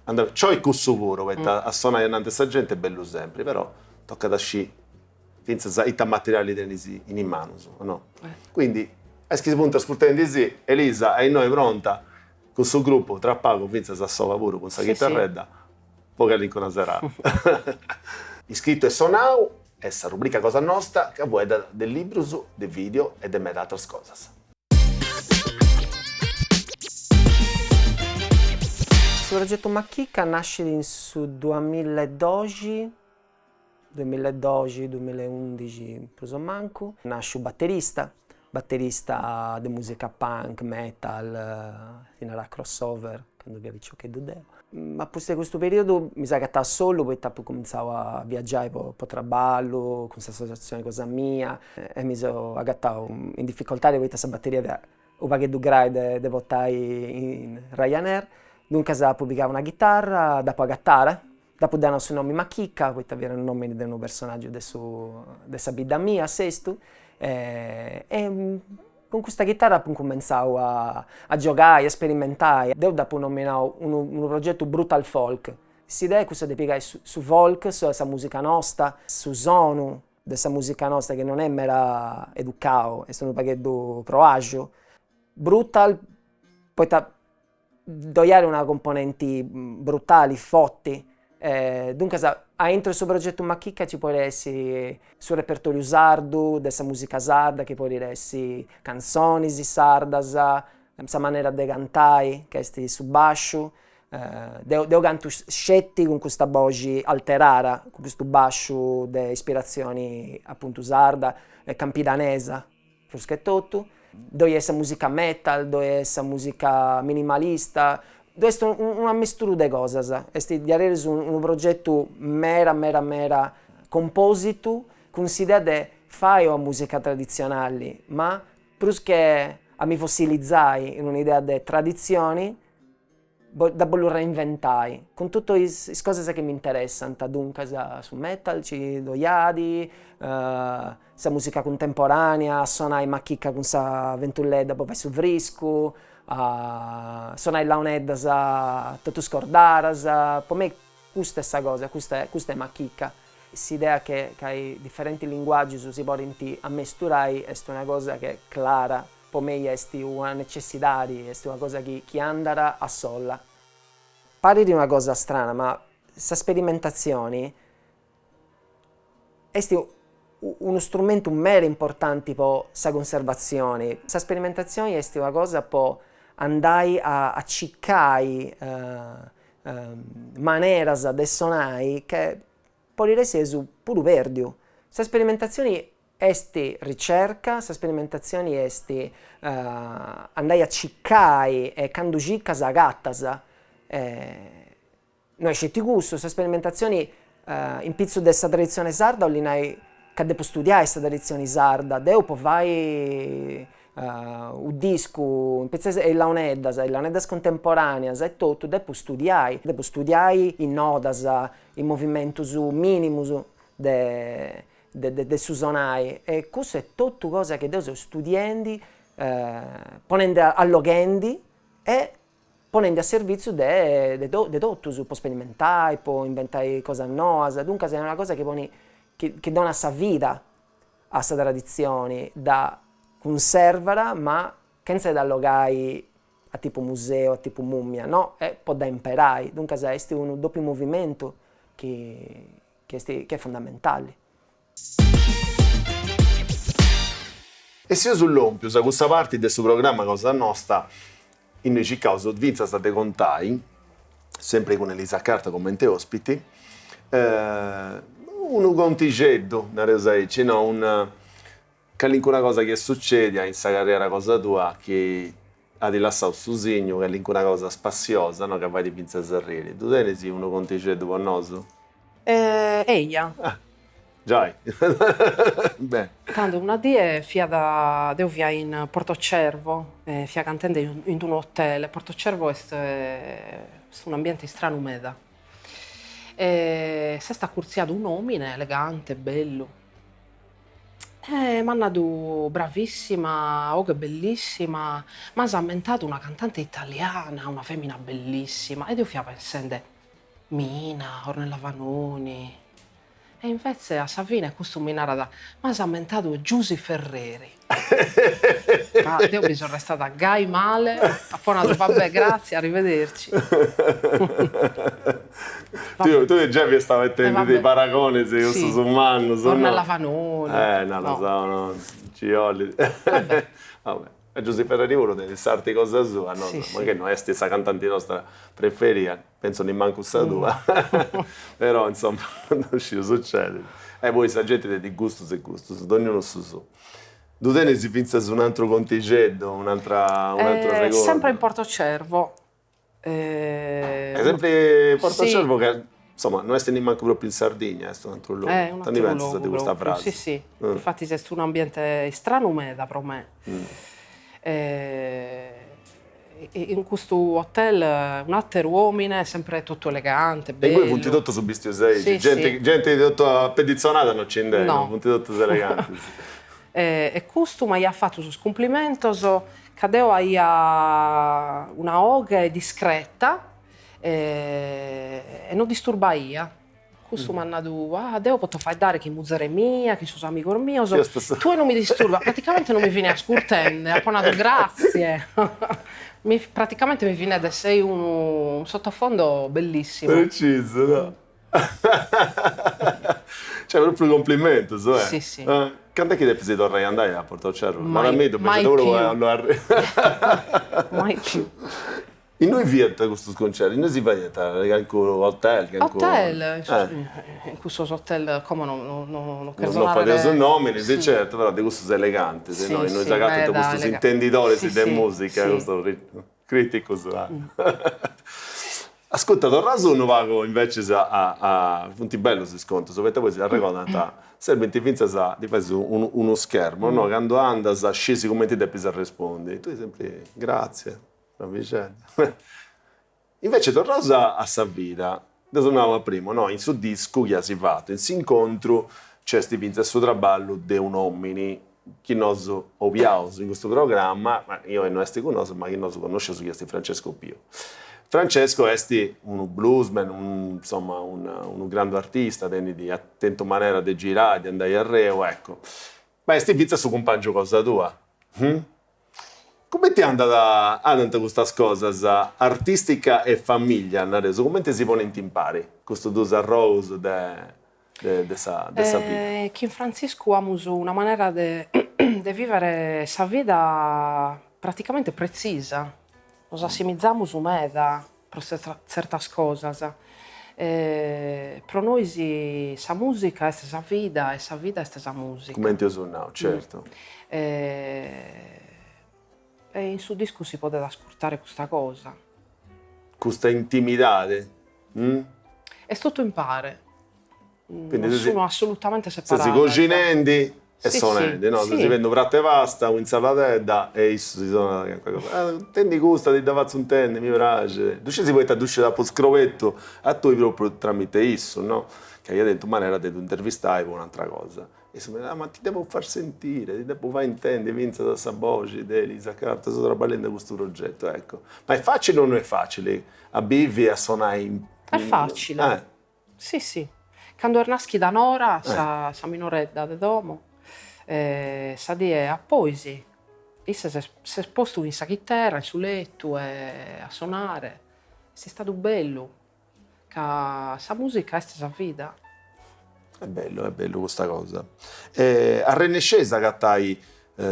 anda, nc'olit cussu puru, poita a sonai ananti a sa genti est bellu sempri, però tocat a scì fintzas ita materiali tenis in is manus, o no? Quindi, a is chi si funt ascurtendisì, Elisa est innoi pronta cun su gruppu, tra pagu fintzas a sola puru cun sa chitarredda po calincuna serada. Iscritu e sonau est sa rubrica cosa nosta ca fueddat de librus, de video e de meda atras cosas. Su progetu Machica nascit in su duamillaedoxi, duamillaedoxi, duamillaeundixi prus o mancu, nasciu baterista, baterista de musica punk, metal, si narat crossover candu fia piciocheddu deu. A pustis de custu periodu mi seu agatau solu poita apu cumintzau a viagiai po po traballu cun s'associatzioni cosa mia e mi seu agatau in dificoltadi poita sa bateria fiat u' pagheddu grai de de portai in Ryanair, duncas apu pigau una chitarra, dd'apu agatada, dd'apu donau su nomini Machica poita fiat unu nomini de unu personaggiu de su de sa bidda mia, Sestu, e cun custa chitarra apu incumentzau a a giogai, a sperimentai, deu dd'apu nominau unu unu progetu brutal folk, s'idea est cussa de pigai su su folk, sa musica nosta, su sonu de sa musica nosta chi non est meda educau, est unu pagheddu proaxu, brutal poita ddoi at una componenti brutali, forti, duncas aintru de su progetu Machica ci podit essi su repertoriu sardu, de sa musica sarda, chi podit essi cantzonis sardas, sa manera de cantai, ca est su basciu, deu deu cantu sceti cun custa boxi alterada, cun custu basciu de ispiratzioni apuntu sarda e campidanesa prus che totu. Ddoi est sa musica metal, ddoi est sa musica minimalista, ddoi est unu ammesturu de cosas, est diaderus unu progetu meda meda meda compositu cun s'idea de fai una musica traditzionali, ma prus che a mi fossilizai in un'idea de traditzioni dda bollu reinventai cun totu is cosas chi m'interessant, duncas su metal nci ddoi at, sa musica cuntemporanea, a sonai machica cun sa ventulledda po fai su friscu, a sonai launeddas totu scordadas, po mei. Custa est sa cosa, custa custa est Makika. S'idea che ca is diferentis linguàgius si podint ammesturai est una cosa che clara, po mei est una necessidadi, est una cosa chi chi andat a sola. Parit una cosa strana ma sa sperimentatzioni est unu strumentu meda importanti po sa cunservatzioni. Sa sperimentatzioni est una cosa po andai a a circai maneras de sonai che podit essi eus puru perdiu. Sa sperimentatzioni est ricerca, sa sperimentatzioni est andai a circai e candu circas agatas. No est sceti cussu, sa sperimentatzioni in pitzus de sa traditzioni sarda 'olit nai ca depu studiai sa traditzioni sarda, deu po fai u' discu in pitzus de is launeddas, is launeddas contemporaneas e totu, depu studiai, depu studiai is nodas, is movimentus minimus de de su sonai e cussu est totu cosa chi deu seu studiendi, ponendi alloghendi e ponendi a servìtziu de de totus po sperimentai, po inventai cosas noas, duncas est una cosa chi ponit chi donat sa vida a sa traditzioni, dda cunservat ma chentza de dd'allogai a tipu museu, a tipu mùmmia, no, est po dda imperai, duncas est unu dòpiu movimentu chi chi est chi est fundamentali. E seus lòmpius a cussa parti de su programma cosa nosta innui circaus fintzas de contai, sempri cun Elisa Carta comente ospiti, unu contixeddu, nareus aici, no, un calincuna cosa chi est sucèdia in sa carriera cosa tua chi at lassau su signu, calincuna cosa spassiosa, no, ca fait fintzas arriri. Ddu tenis unu contixeddu po nosu? Eia. Ah, giai. Beni. Tando una die fiat, deo fia in Porto Cervo, fia cantende in unu hotel, Porto Cervo est un'ambiente istranu meda, e s'est acurtziadu un'omine elegante, bellu, E m'at nadu, bravissima, 'oghe bellissima, m'as ammentadu una cantante italiana, una femina bellissima, e deo fia pensende, Mina, Ornella Vanoni, e invetze a sa fine custu mi narat, m'as ammentadu Giusy Ferreri. Ma deo bi so restada gai male, apo nadu, va bè, grazie, arrivederci. Tui tui giai fiast fadendi paragonis cussus mannus, no? Ornella Vanoni. Eh no no no nci 'olit. Vabbè. E Giusy Ferreri puru tenit s'arti cosa sua, no? Mancai no est sa cantanti nostra preferia, pentzu nimancu sa tua, però insoma no sciu, sucedit. E poi sa genti tenit gustus e gustus, dognunu su suu. Ddu tenis fintzas un'atru contixeddu, un'atra un'atru arregordu? Sempre in Porto Cervo Est sempri Porto Cervo ca insoma no est nimancu propriu in Sardigna, est un'atru logu. Ita ndi pentzas de custa frasi? Sì sì, difatis est un'ambiente istranu meda pro me. In custu hotel un'ateru omine sempre totu elegante, bellu. E ingui funt totus bistius aici, genti genti totu apeditzonada no nci nd'est, funt totus elegantis. E custu m'aiat fatu sos cumplimentos ca deo aia una 'oghe discreta e no disturbaia. Custu m'at nadu, ah deo poto faeddare chin muzere mia, chin sos amigos mios, tue non mi disturbas, praticamente non mi fin ascurtende, apo nadu gratzie, mi praticamente mi fit nende sei unu sottofondo bellissimu. Precisu, no Cioè propriu cumplimentus, eh. Sì sì. Cand'est chi depis torrai a andai a Porto Cervo? Mai mai più. Mai più. Innui fiant custus concertus? Innui si fadiant? Calincunu hotel? Hotel, in cussos hotel, como no no cherzo narrer. No fadeus nominis, certu, però de cussus elegantis, no? Innui s'agatant custus intendidoris de musica, custus criticus. Ascurta, torraus unu pagu invecis a a funt bellus is contus, poita poi si arregodant, serbint fintzas a ti fais unu schermo, no, candu andas scis cumenti depis arrespundi, tui sempri gratzie, bravixedda. Invece torraus a sa vida, deu seu nau a primu, no, in su discu chi as fatu, in s'incontru nc'est fintzas su traballu de un'omini chi nosu obiaus in custu programma, ma innoi no est cun nosu, ma chi nosu connosceus chi est Francesco Piu. Francesco est unu bluesman, insoma unu grandu artista, tenit, at tentu manera de girai, de andai arreu, ecco. Ma est fintzas su cumpangiu cosa tua. Cumenti andat andant custas cosas, artistica e familia, nareus, cumenti si ponint impari custus dus arrogus de de sa de sa vida? Chin Frantziscu amus una manera de de vivere sa vida praticamente pretzisa, nos assimizamus meda pro tzertas cosas, pro nois sa musica est sa vida e sa vida est sa musica. Cumenti eus nau, certu. E in su discu si podet ascurtare custa cosa. Custa intimidade? Est totu impare. Non sunu assolutamente separadas. Sesi coxinendi e sonendi, no? Sesi fendi unu pratu 'e pasta, un'insaladedda e issu si sonat calincuna cosa. Intendi custa, ti dda fatzu intendi, mi praxit. Ddu scisi poita ddu sciu apu scrobetu a tui propriu tramite issu, no? Ca ia tentu manera de ddu intervistai po un'atera cosa. Issu mi narat, ma ti devo far sentire, ti depo fai intendi fintzas sa boxi de Elisa Carta, seu traballendi a custu progetu, ecco. Ma est facili o no est facili a bivi e a sonai in. Est facile, si si. Cando est naschida Nora, sa sa minoredda de domo, sa die a pois, isse s'est postu chin sa chiterra in su letu e a sonare, est istadu bellu Ca sa musica est sa vida. Est bellu, est bellu custa cosa. E arrennesceis a agatai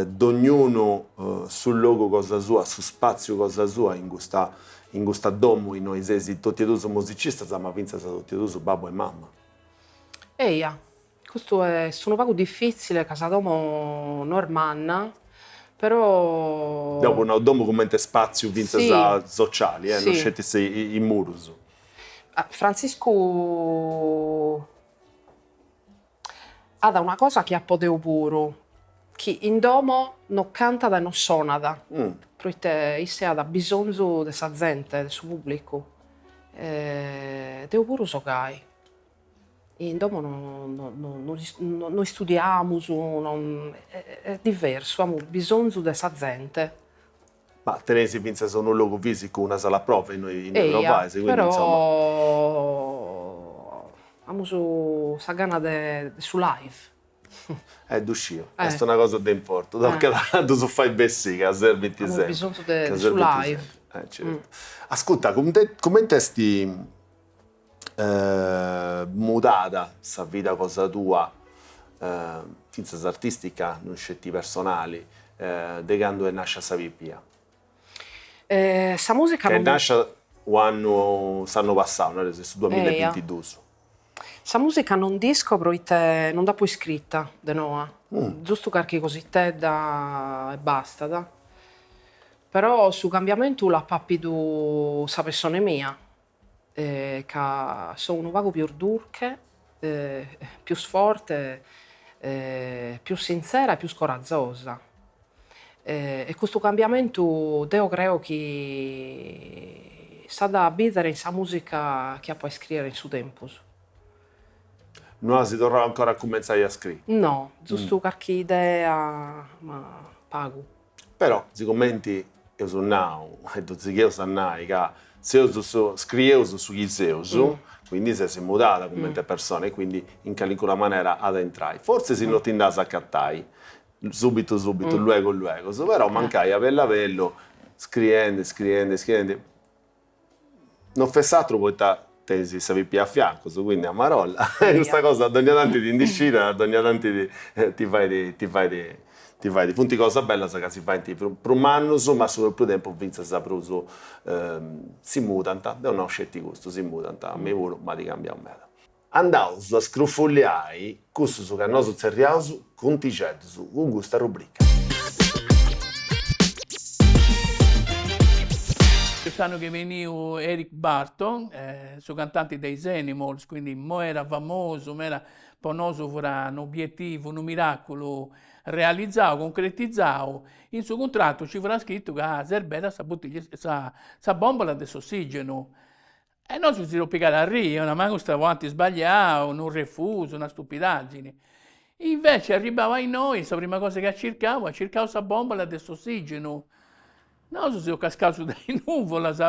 dognunu su logu cosa sua, su spatziu cosa sua in custa in custa domu innoi seis totu e duus musicistas ma fintzas totu e duus babbu e mama. Eja, Custu est unu pagu difitzile ca sa domo no est manna, però. Deu apu nau domu cumenti spatziu fintzas sociali, no sceti is murus. Frantziscu at una cosa chi apo deo puru, chi in domo no cantat e no sonat, proite isse at bisonzu de sa zente, de su pubblicu, deo puru so gai In domo no no istudiamus, est diversu, amus bisonzu de sa zente. Ma teneis fintzas unu logu fisicu, una sala prova innui innui provais, quindi insoma. Però amus sa gana de su live. Eh ddu sciu, est una cosa de importu, tocat a ddus fai bessì ca serbint sempri. Amus bisonzu de su live. Eh certu. Ascurta, cumenti est mudada sa vida cosa tua, fintzas artistica, non sceti personali, de candu est nascia sa pipia? Sa musica non. Est nascia u'annu, s'annu passau, nareus, in su duamilla e bintidus. Sa musica non nd'isco proite non dd'apo iscrita de noa, giustu carchi cositedda e bastat, però su cambiamentu l'apo apidu sa pessone mia ca so unu pagu pius durche, pius forte, pius sintzera e pius corazosa. E custu cambiamentu deo creo chi s'at a bìdere in sa mùsica chi apo a iscrìere in su tempus. No as torrau ancora a cumentzai a scriri? No, giustu carchi idea, ma pagu. Però, sigumenti eus nau e ddu sigheus a nai ca seus su, scrieus su chi seus, quindi ses mudada cumenti persona e quindi in calincuna manera at a intrai. Fortzis no ti nd'as a acatai subitu subitu, luego luego, però mancai a bellu a bellu scriendi scriendi scriendi No fais atru poita tenis sa pipia a fiancus, quindi a marolla, custa cosa dogna tanti ti ndi scidat, dogna tanti ti fait ti fait ti fait, funt cosas bellas ca si faint prus mannus, ma a su propriu tempus fintzas prus si mudant, deu nau sceti custu, si mudant, a mei puru m'at cambiau meda. Andaus a scrufuliai cussus ca nosu tzerriaus contixeddus cun custa rubrica. S'annu chi est beniu Eric Burton, su cantanti de is Animals, quindi meda famosu, meda, po nosu furat un'obietivu, unu miraculu realizau, concretizau, in su cuntratu nci furat scritu ca serbera sa buttiglia, sa bombola de s'ossigenu E nosu si seus pigaus a arriri, ma custa po ant sbagliau, unu refusu, una stupidaggini. Invece arribau a innoi, sa prima cosa chi at circau, at circau sa bombola de s'ossigenu. Nosu seus cascaus de is nuvolas.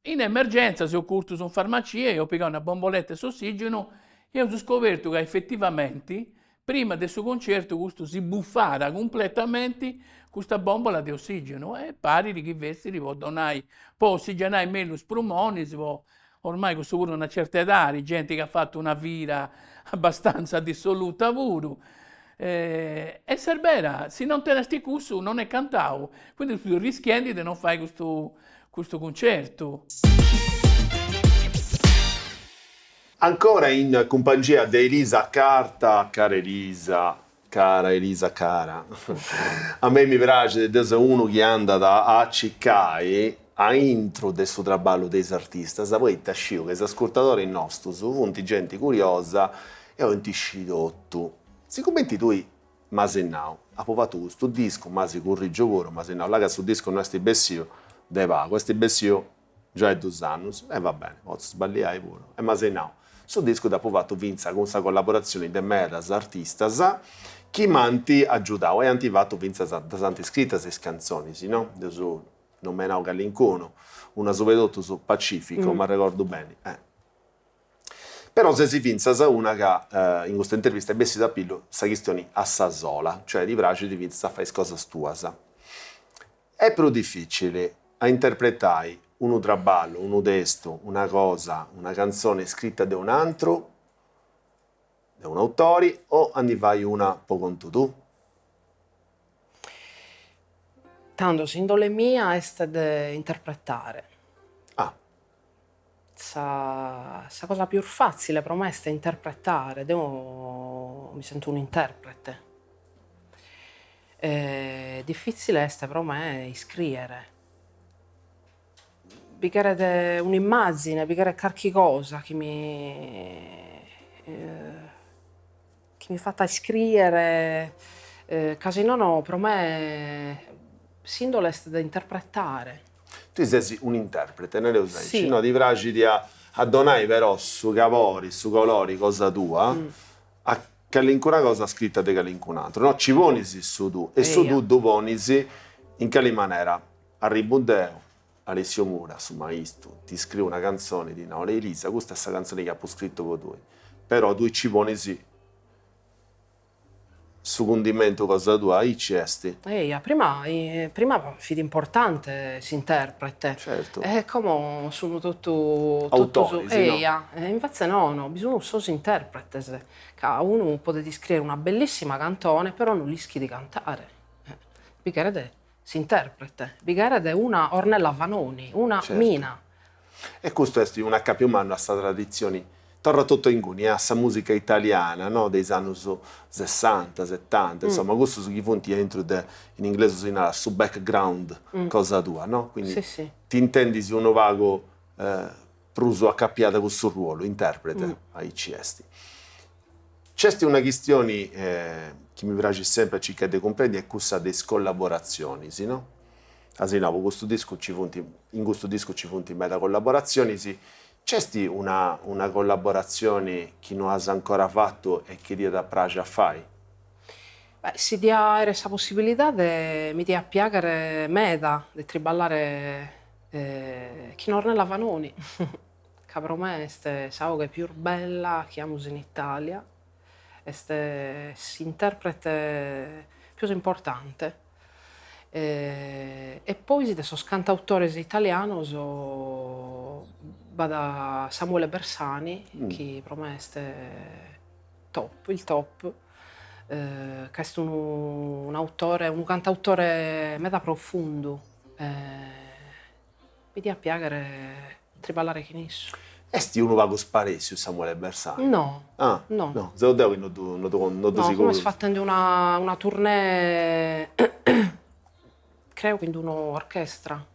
In emergenza seus curtus in farmacia e eus pigau una bomboletta 'e s'ossigenu e eus scobertu ca effettivamenti prima de su concertu custu si buffat cumpletamenti custa bombola de ossigenu e parit chi fessit po donai, po ossigenai mellus prumonis, po ormai cussu puru una certa edadi, genti chi at fatu una vida abbastanza dissoluta puru e serbera, si non tenesti cussu non est cantau, quindi fut rischiendi de non fai custu custu cuncertu. Ancora in cumpangia de Elisa Carta, cara Elisa, cara Elisa cara, a mei mi praxit, deu seu unu chi andat a circai aintru de su traballu de is artistas, poita sciu ca is ascurtadoris nostus funt genti curiosa e 'olint sciri totu. Sigumenti tui M'as nau, apu fatu custu discu, m'as currigiu puru, m'as nau, là ca su discu no est bessiu de pagu, est bessiu giai dus annus, e va beni, potzu sballiai puru, e m'as nau, su discu dd'apu fatu fintzas cun sa collaboratzioni de medas artistas chi m'ant agiudau e ant fatu fintzas, ddas ant scritas is cantzonis, no, nd'eus nomenau calincunu, una sub'e totus Pacifico, m'arregordu beni, eh. Però ses fintzas una ca in custa intervista est bessida a pillu sa chistioni a sa sola, cioè ti praxit fintzas a fai is cosas tuas. Est prus dificili a interpretai unu traballu, unu testu, una cosa, una cantzoni scrita de un'antru, de un'autori o a ndi fai una po contu tuu? Tando s'indole mia est de interpretare. Ah. Sa sa cosa pius fatzile pro me est interpretare, deo mi sento un'interprete. Difitzile est pro me iscriere. Bi cheret un'immazine, bi cheret carchi cosa chi mi chi mi fatat iscriere, ca si nono pro me s'indole est de interpretare. Tui ses un'interprete, nareus aici, no? Ti praxit a a donai però su cabori, su colori cosa tua a calincuna cosa scrita de calincun'atru, no? Ci ponis su tuu e su tuu ddu ponis in cali manera? Arribu deu, Alessio Mura, su maistu, ti scriu una cantzoni, ti nau, Elisa, custa est sa cantzoni chi apu scritu po tui, però tui ci ponis su cundimentu cosa tua, aici est? Eja, prima prima fit importante s'interprete. Certu. E como sun totu totu Autoris, no? Eja, e invetze nono, bi sun sos interpretes, ca unu podet iscriere una bellissima cantone, però no l'ischit cantare. Bi cheret S'interprete, bi cheret una Ornella Vanoni, una Mina. E custu est un'acapiu mannu a sa traditzioni, torra totu inguni, a sa musica italiana, no, de is annus sessanta, setanta, insoma, cussus chi funt aintru de, in inglesu si narat su background cosa tua, no, quindi ti intendis unu pagu prus acapiada a cussu ruolu, interprete, aici est. Nc'est una chistioni chi mi praxit sempri a circai de cumprendi est cussa de is collaboratzionis, no? As nau, po custu discu nci funt, in custu discu nci funt meda collaboratzionis, nc'est una una collaboratzioni chi no as ancora fatu e chi ti iat a praxi a fai? Beh, si dia aere sa possibilidade mi diat piaghere meda de triballare chin Ornella Vanoni ca pro me est sa 'oghe pius bella chi amus in Italia, est s'interprete pius importante e poi de sos cantautores italianos b'at Samuele Bersani chi pro me est top, il top, ca est unu un'autore, unu cantautore meda profundu Mi diat piaghere triballare chin issu. Est unu pagu sparèssiu Samuele Bersani? No. Ah. No. No, seu deu chi no ddu no ddu no ddu sigu. No, como est fatende una una tournée creo chin d'un'orchestra.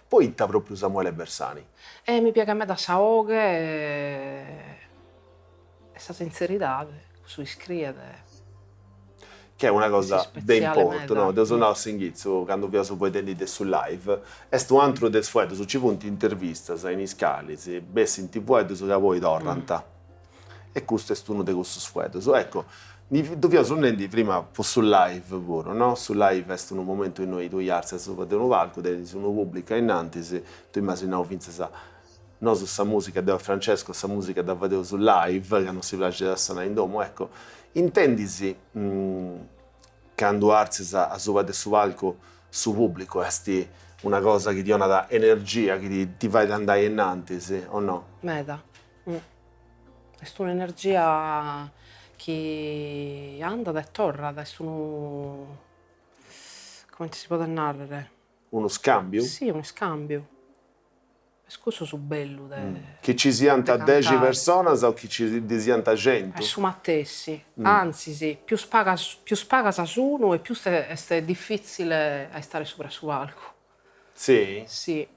Poita propriu Samuele Bersani? E mi piaghet meda sa 'oghe e sa sintzeridade, cussu iscriet. Chi est una cosa de importu, no? Deu seu nau a s'inghitzu, candu fiaus fueddendi de su live, est u' antru de is fueddus, nci funt intervistas in is calis bessint fueddus ca poi torrant, e custu est unu de cussus fueddus. Ecco. Ddu fiaus nendi prima po su live puru, no? Su live est unu momentu innoi tui artzias asuba de unu palcu, tenis unu pubblicu ainnantis, tui m'as nau fintzas, nosu sa musica, deu e Francesco sa musica dda fadeus live, ca non si praxit a sonai in domu, ecco, intendis candu artzias asuba de su palcu su pubblicu est una cosa chi ti 'onat energia, chi ti fait andai ainnantis, o no? Meda Est un'energia chi andat e torrat, est unu, comente si podet narrer? Unu scambiu? Si, unu iscambiu. Est cussu su bellu de Chi ci siant dexi personas o chi ci ndi siant centu? Est su matessi, antzis, pius pagas pius pagas sunu e pius est difitzile a istare subra su palcu. Si? Si.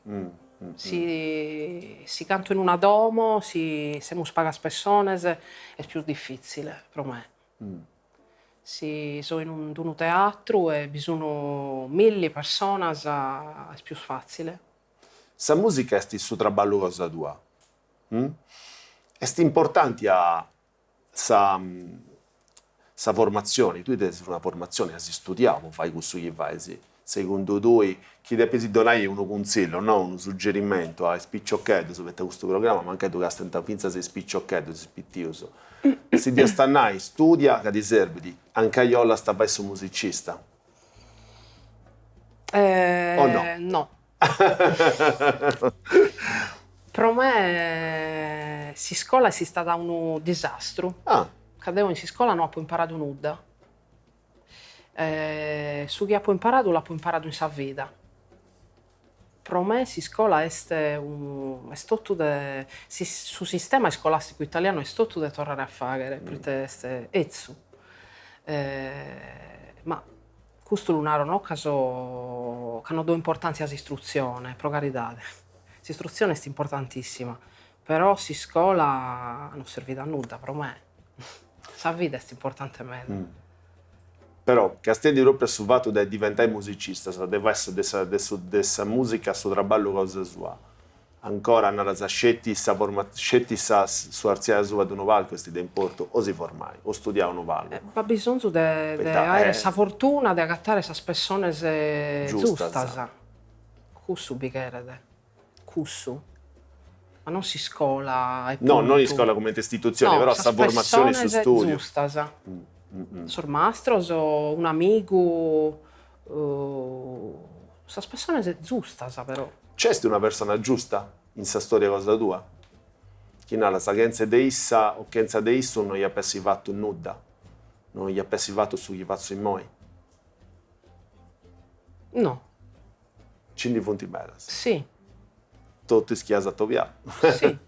Si si canto in una domo, si semus pagas pessones, est pius difitzile pro me. Si so in unu teatru e bi sun milli personas est pius fatzile. Sa musica est su traballu cosa tua. Est importanti a sa sa formatzioni, tui tenis una formatzioni, as istudiau po fai cussu chi fais, segundu tui, chi depis donai unu cunsillu, no, unu suggerimentu a is piciocheddus, poita custu programma mancai ddu castiant fintzas is piciocheddus, is pitius, si dd'iast a nai, studia ca ti serbit, mancai 'ollast fai su musicista? O no? No. Pro me s'iscola est istada unu disastru. Ah. Ca deo in s'iscola no apo imparadu nudda. Su chi apo imparadu l'apo imparadu in sa vida. Pro me s'iscola est unu est totu de su sistema iscolasticu italianu est totu de torrare a fagher, proite est 'etzu. Ma Custu lu naro no ca so ca no do importantzia a s'istrutzione, pro caridade, s'istrutzione est importantissima, però s'iscola no servit a nudda pro me, sa vida est importante meda. Però, castiendi propriu a su fatu de diventai musicistas, de fai de sa de su de sa musica su traballu cosa sua, Ancora naras sceti sa forma sceti sa su artziai asuba de unu palcu est de importu o si formai o studiai unu pagu. B'at bisonzu de de aere sa fortuna de agatare sas pessones giustas, cussu bi cheret, cussu, ma non s'iscola e puntu. No, non iscola comente istitutzione, però sa formatzione su studiu. Sas pessones giustas, sos mastros, un'amigu Sas pessones giustas però. Nc'est una persona giusta in sa storia cosa tua? Chi naras chentza de issa o chentza de issu no ia ap'essi fatu nudda, no ia ap'essi fatu su chi fatzu immoi? No. Nci ndi funt medas. Si. Totu is chi as atobiau. Si.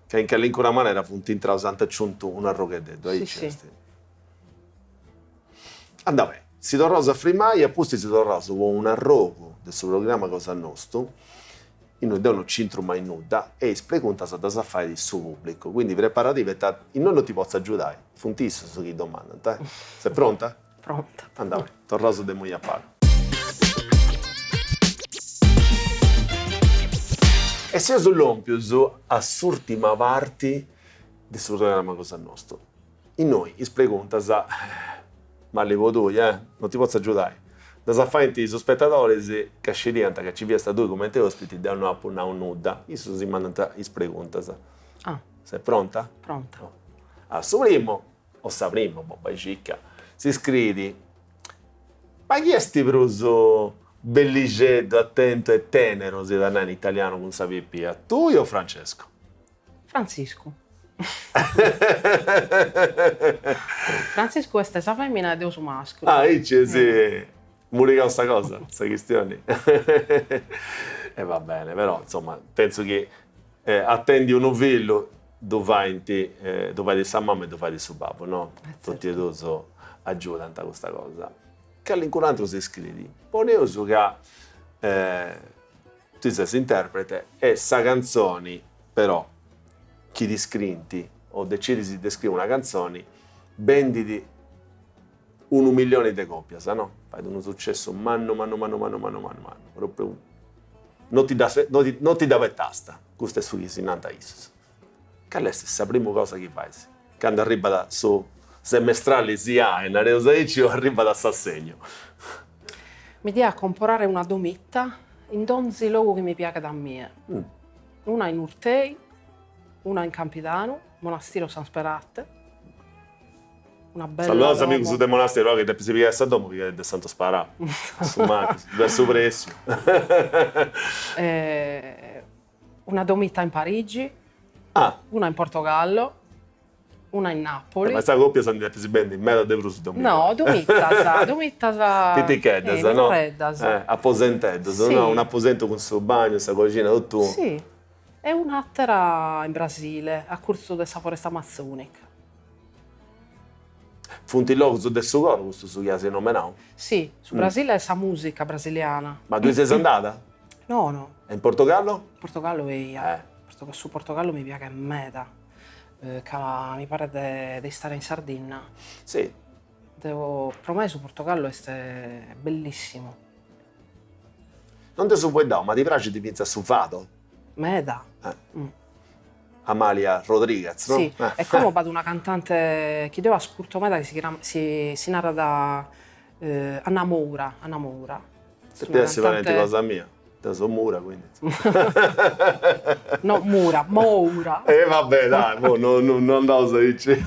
Ca in calincuna manera funt intraus, ant aciuntu un'arrogheddeddu, aici est. Si si. Andat beni. Si torraus a frimai e a pustis si torraus po un'arrogu de su programma cosa nostu, innui deu no nc'intru mai nudda e is preguntas ddas fait su pubblicu, quindi preparadì poita innoi no ti potzu agiudai, funt issus chi domandant, eh. Ses pronta? Pronta. Andat beni, torraus de immoi a pagu. E seus lompius a s'urtima parti de su programma cosa nostu. Innoi is preguntas, mali po tui, eh, non ti potzu agiudai, ddas faint is spetadoris ca sciriant ca ci fiast tui cumenti ospiti, deu no apu nau nudda, issus si mandant is preguntas. Ah. Ses pronta? Pronta. A su primu, o sa prima, boh, bai circa, si scriit, ma chi est prus bellixeddu, atentu e teneru, si iat a nai in italianu cun sa pipia, tui o Francesco? Frantziscu. Frantziscu est sa femina e deo su mascru. Ah, aici si murigau sa cosa, sa chistioni. E va bene, però insomma, pentzu chi atendi unu fillu ddu faint, ddu fait sa mama e ddu fait su babbu, no? Totu e duus agiudant custa cosa. Calincun'atru si scriit, poneus ca Tui ses s'interprete e sa cantzoni, però, chi ti scrint o decidis de scriri una cantzoni, bendit unu millioni de copias, no? Fait unu sucessu mannu mannu mannu mannu mannu mannu mannu, propriu no ti dda no ti dd'abetasta, custu est su chi si nant issus. Cali est sa primu cosa chi fais candu arribat su. Semestrali SIAE, nareus aici, o arribat s'assegnu. Mi dia comporare una domita in donzi logu chi mi piaghet a mie. Una in Urtei, una in Campidanu, Monastir o San Sperate. Una bella Saludaus domo. amigus de Monastir, però chi depis pigai sa domu pigai de Santu Sparau, a su mancu, de su pressiu. Una domita in Parigi, Ah. una in Portogallo, una in Napoli. Ma sa coppia ndi depis bendi meda de prus domitas. No, domitas, domitas. Piticheddas, no? Minoreddas. Aposenteddos, no? Un'aposentu cun su bagnu, sa coxina, totu. Si. E un'àtera in Brasile, a curtzu de sa foresta amazònica. Funt logus de su coro custus chi as nomenau? Si, su Brasile e sa mùsica brasiliana. Ma tui ses andada? No, no. E in Portogallo? Portogallo eia. Su Portogallo mi piaghet meda, ca mi paret de istare in Sardinna. Si. Deo, pro me su Portogallo est bellissimu. Non nd'eus fueddau, ma ti praxit fintzas su fado? Meda. Amalia Rodriguez, no? Si, e como b'at una cantante chi deo ascurto meda chi si si si narat Anna Moura, Anna Moura. Depit essi parenti cosa mia, deu seu Mura, quindi. No Mura, Moura. E va bè, dai, mo no no andaus aici.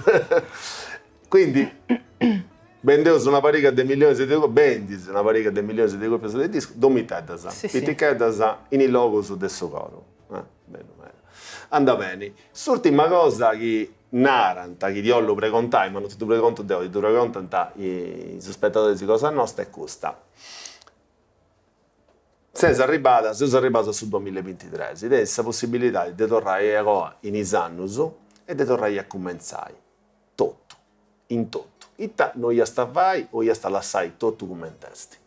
Quindi bendeus una pariga de millionis de bendis una pariga de millionis de copias de discus, domiteddas, piticheddas in is logus de su coru. Bellu meda. Andat beni. S'urtima cosa chi narant, chi ti 'ollu pregontai, ma non ti ddu pregontu deu, ti ddu pregontant is spetadoris cosa nosta est custa. Ses arribada, seus arribaus a su duamilla e bintitres, tenis sa possibilidadi de torrai agoa in is annus e de torrai a cumentzai totu, in totu. Ita no iast a fai o iast a lassai totu cument'est?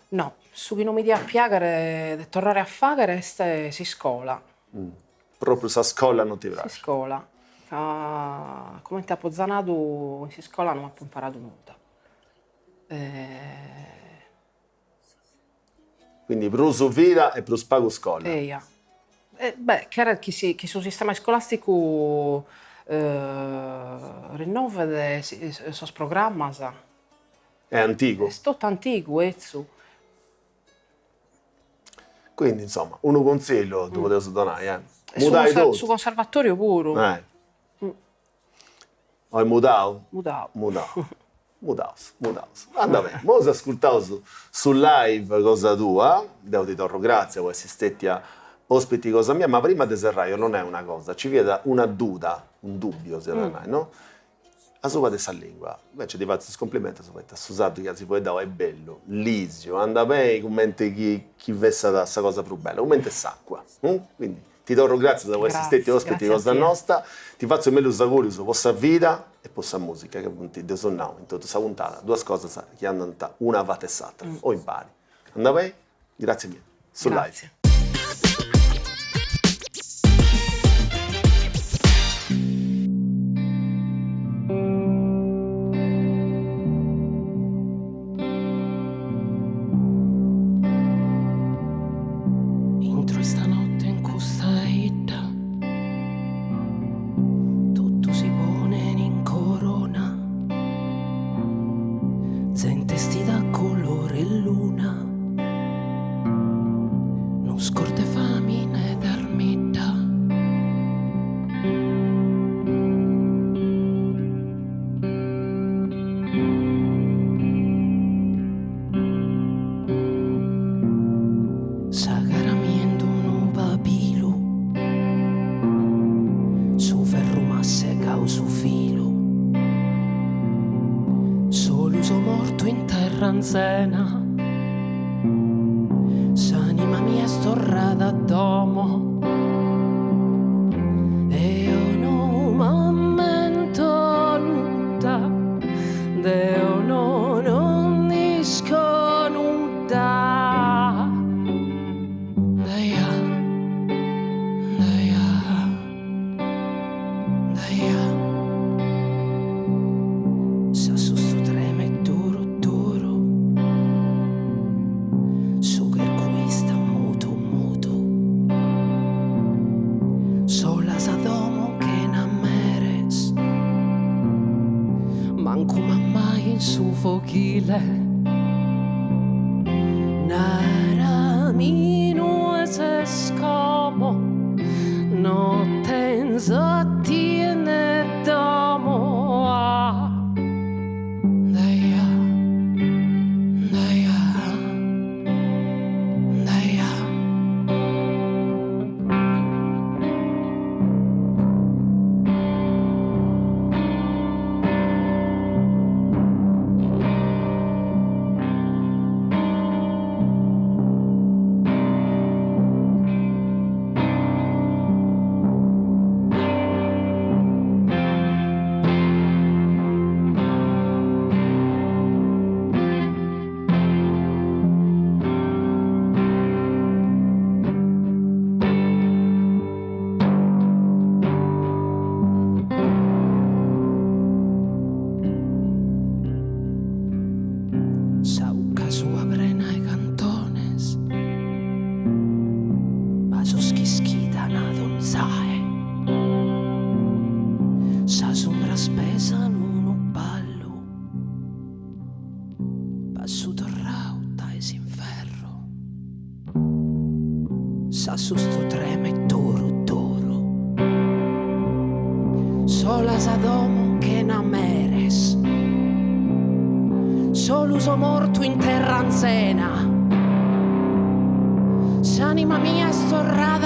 No, su chi no mi diat piaghere de torrare a faghere est s'iscola. Propriu sa scola non ti praxit? S'iscola, ca comente apo già nadu in s'iscola no apo imparadu nudda. Quindi prus vida e prus pagu scola. Eja. Beh, cheret chi si chi su sistema iscolasticu rinnovet sos programmas. Est antigu. Est totu antigu, 'etzu. Quindi, insoma, unu consillu ddu podeus donai, eh. Mudai totu. Su conservatoriu puru. Oi mudau? Mudau. Mudau. Mudaus, mudaus. Andat beni. Imoi s'ascurtaus su live cosa tua, deu ti torru gratzias po essi stetia ospiti cosa mia, ma prima de serrai 'ollu nai una cosa, ci fiat una duda, un dubbio si 'olit nai, no? Asuba de sa lingua, invece ti fatzu is cumplimentus poita su sardu chi as fueddau est bellu, lisiu, andat beni cumenti chi chi fessat sa cosa prus bella, cumenti s'acua, quindi Ti torro gràtzias po essi stètiu òspiti cosa nosta, ti fatzu is mellus augùrius po sa vida e po sa mùsica, ca funt, dd'eus nau in totu sa puntada, duas cosas chi andant una avatu 'e s'atra, o impari. Andat beni? Gràtzias meda. Su live. Intro istanotte in custa 'idda Totu si ponen in corona Zente 'estida a colore 'e luna Nuscos de famine e de armidda. Sa cara mia in d'unu pabilu, su ferru m'at segau su filu, solu so mortu in terra anzena, s'anima mia est torrada a domo. Eo no m'ammento nudda, deo no non nd'isco nudda. Daia, daia, daia. S'assustu tremet duru duru. su foghile. Narami inue ses como, no tenzo a tie ne domo. Ah. Daia, daia, daia. Sa 'ucca sua prena 'e cantones, basos chi ischidan donz'ae, sas umbras pesan unu ballu, passu torrau dae s'inferru. S'assustu tremet duru duru. Sola sa domo chena meres. Solu so mortu in terra anzena. S'anima mia est torrada.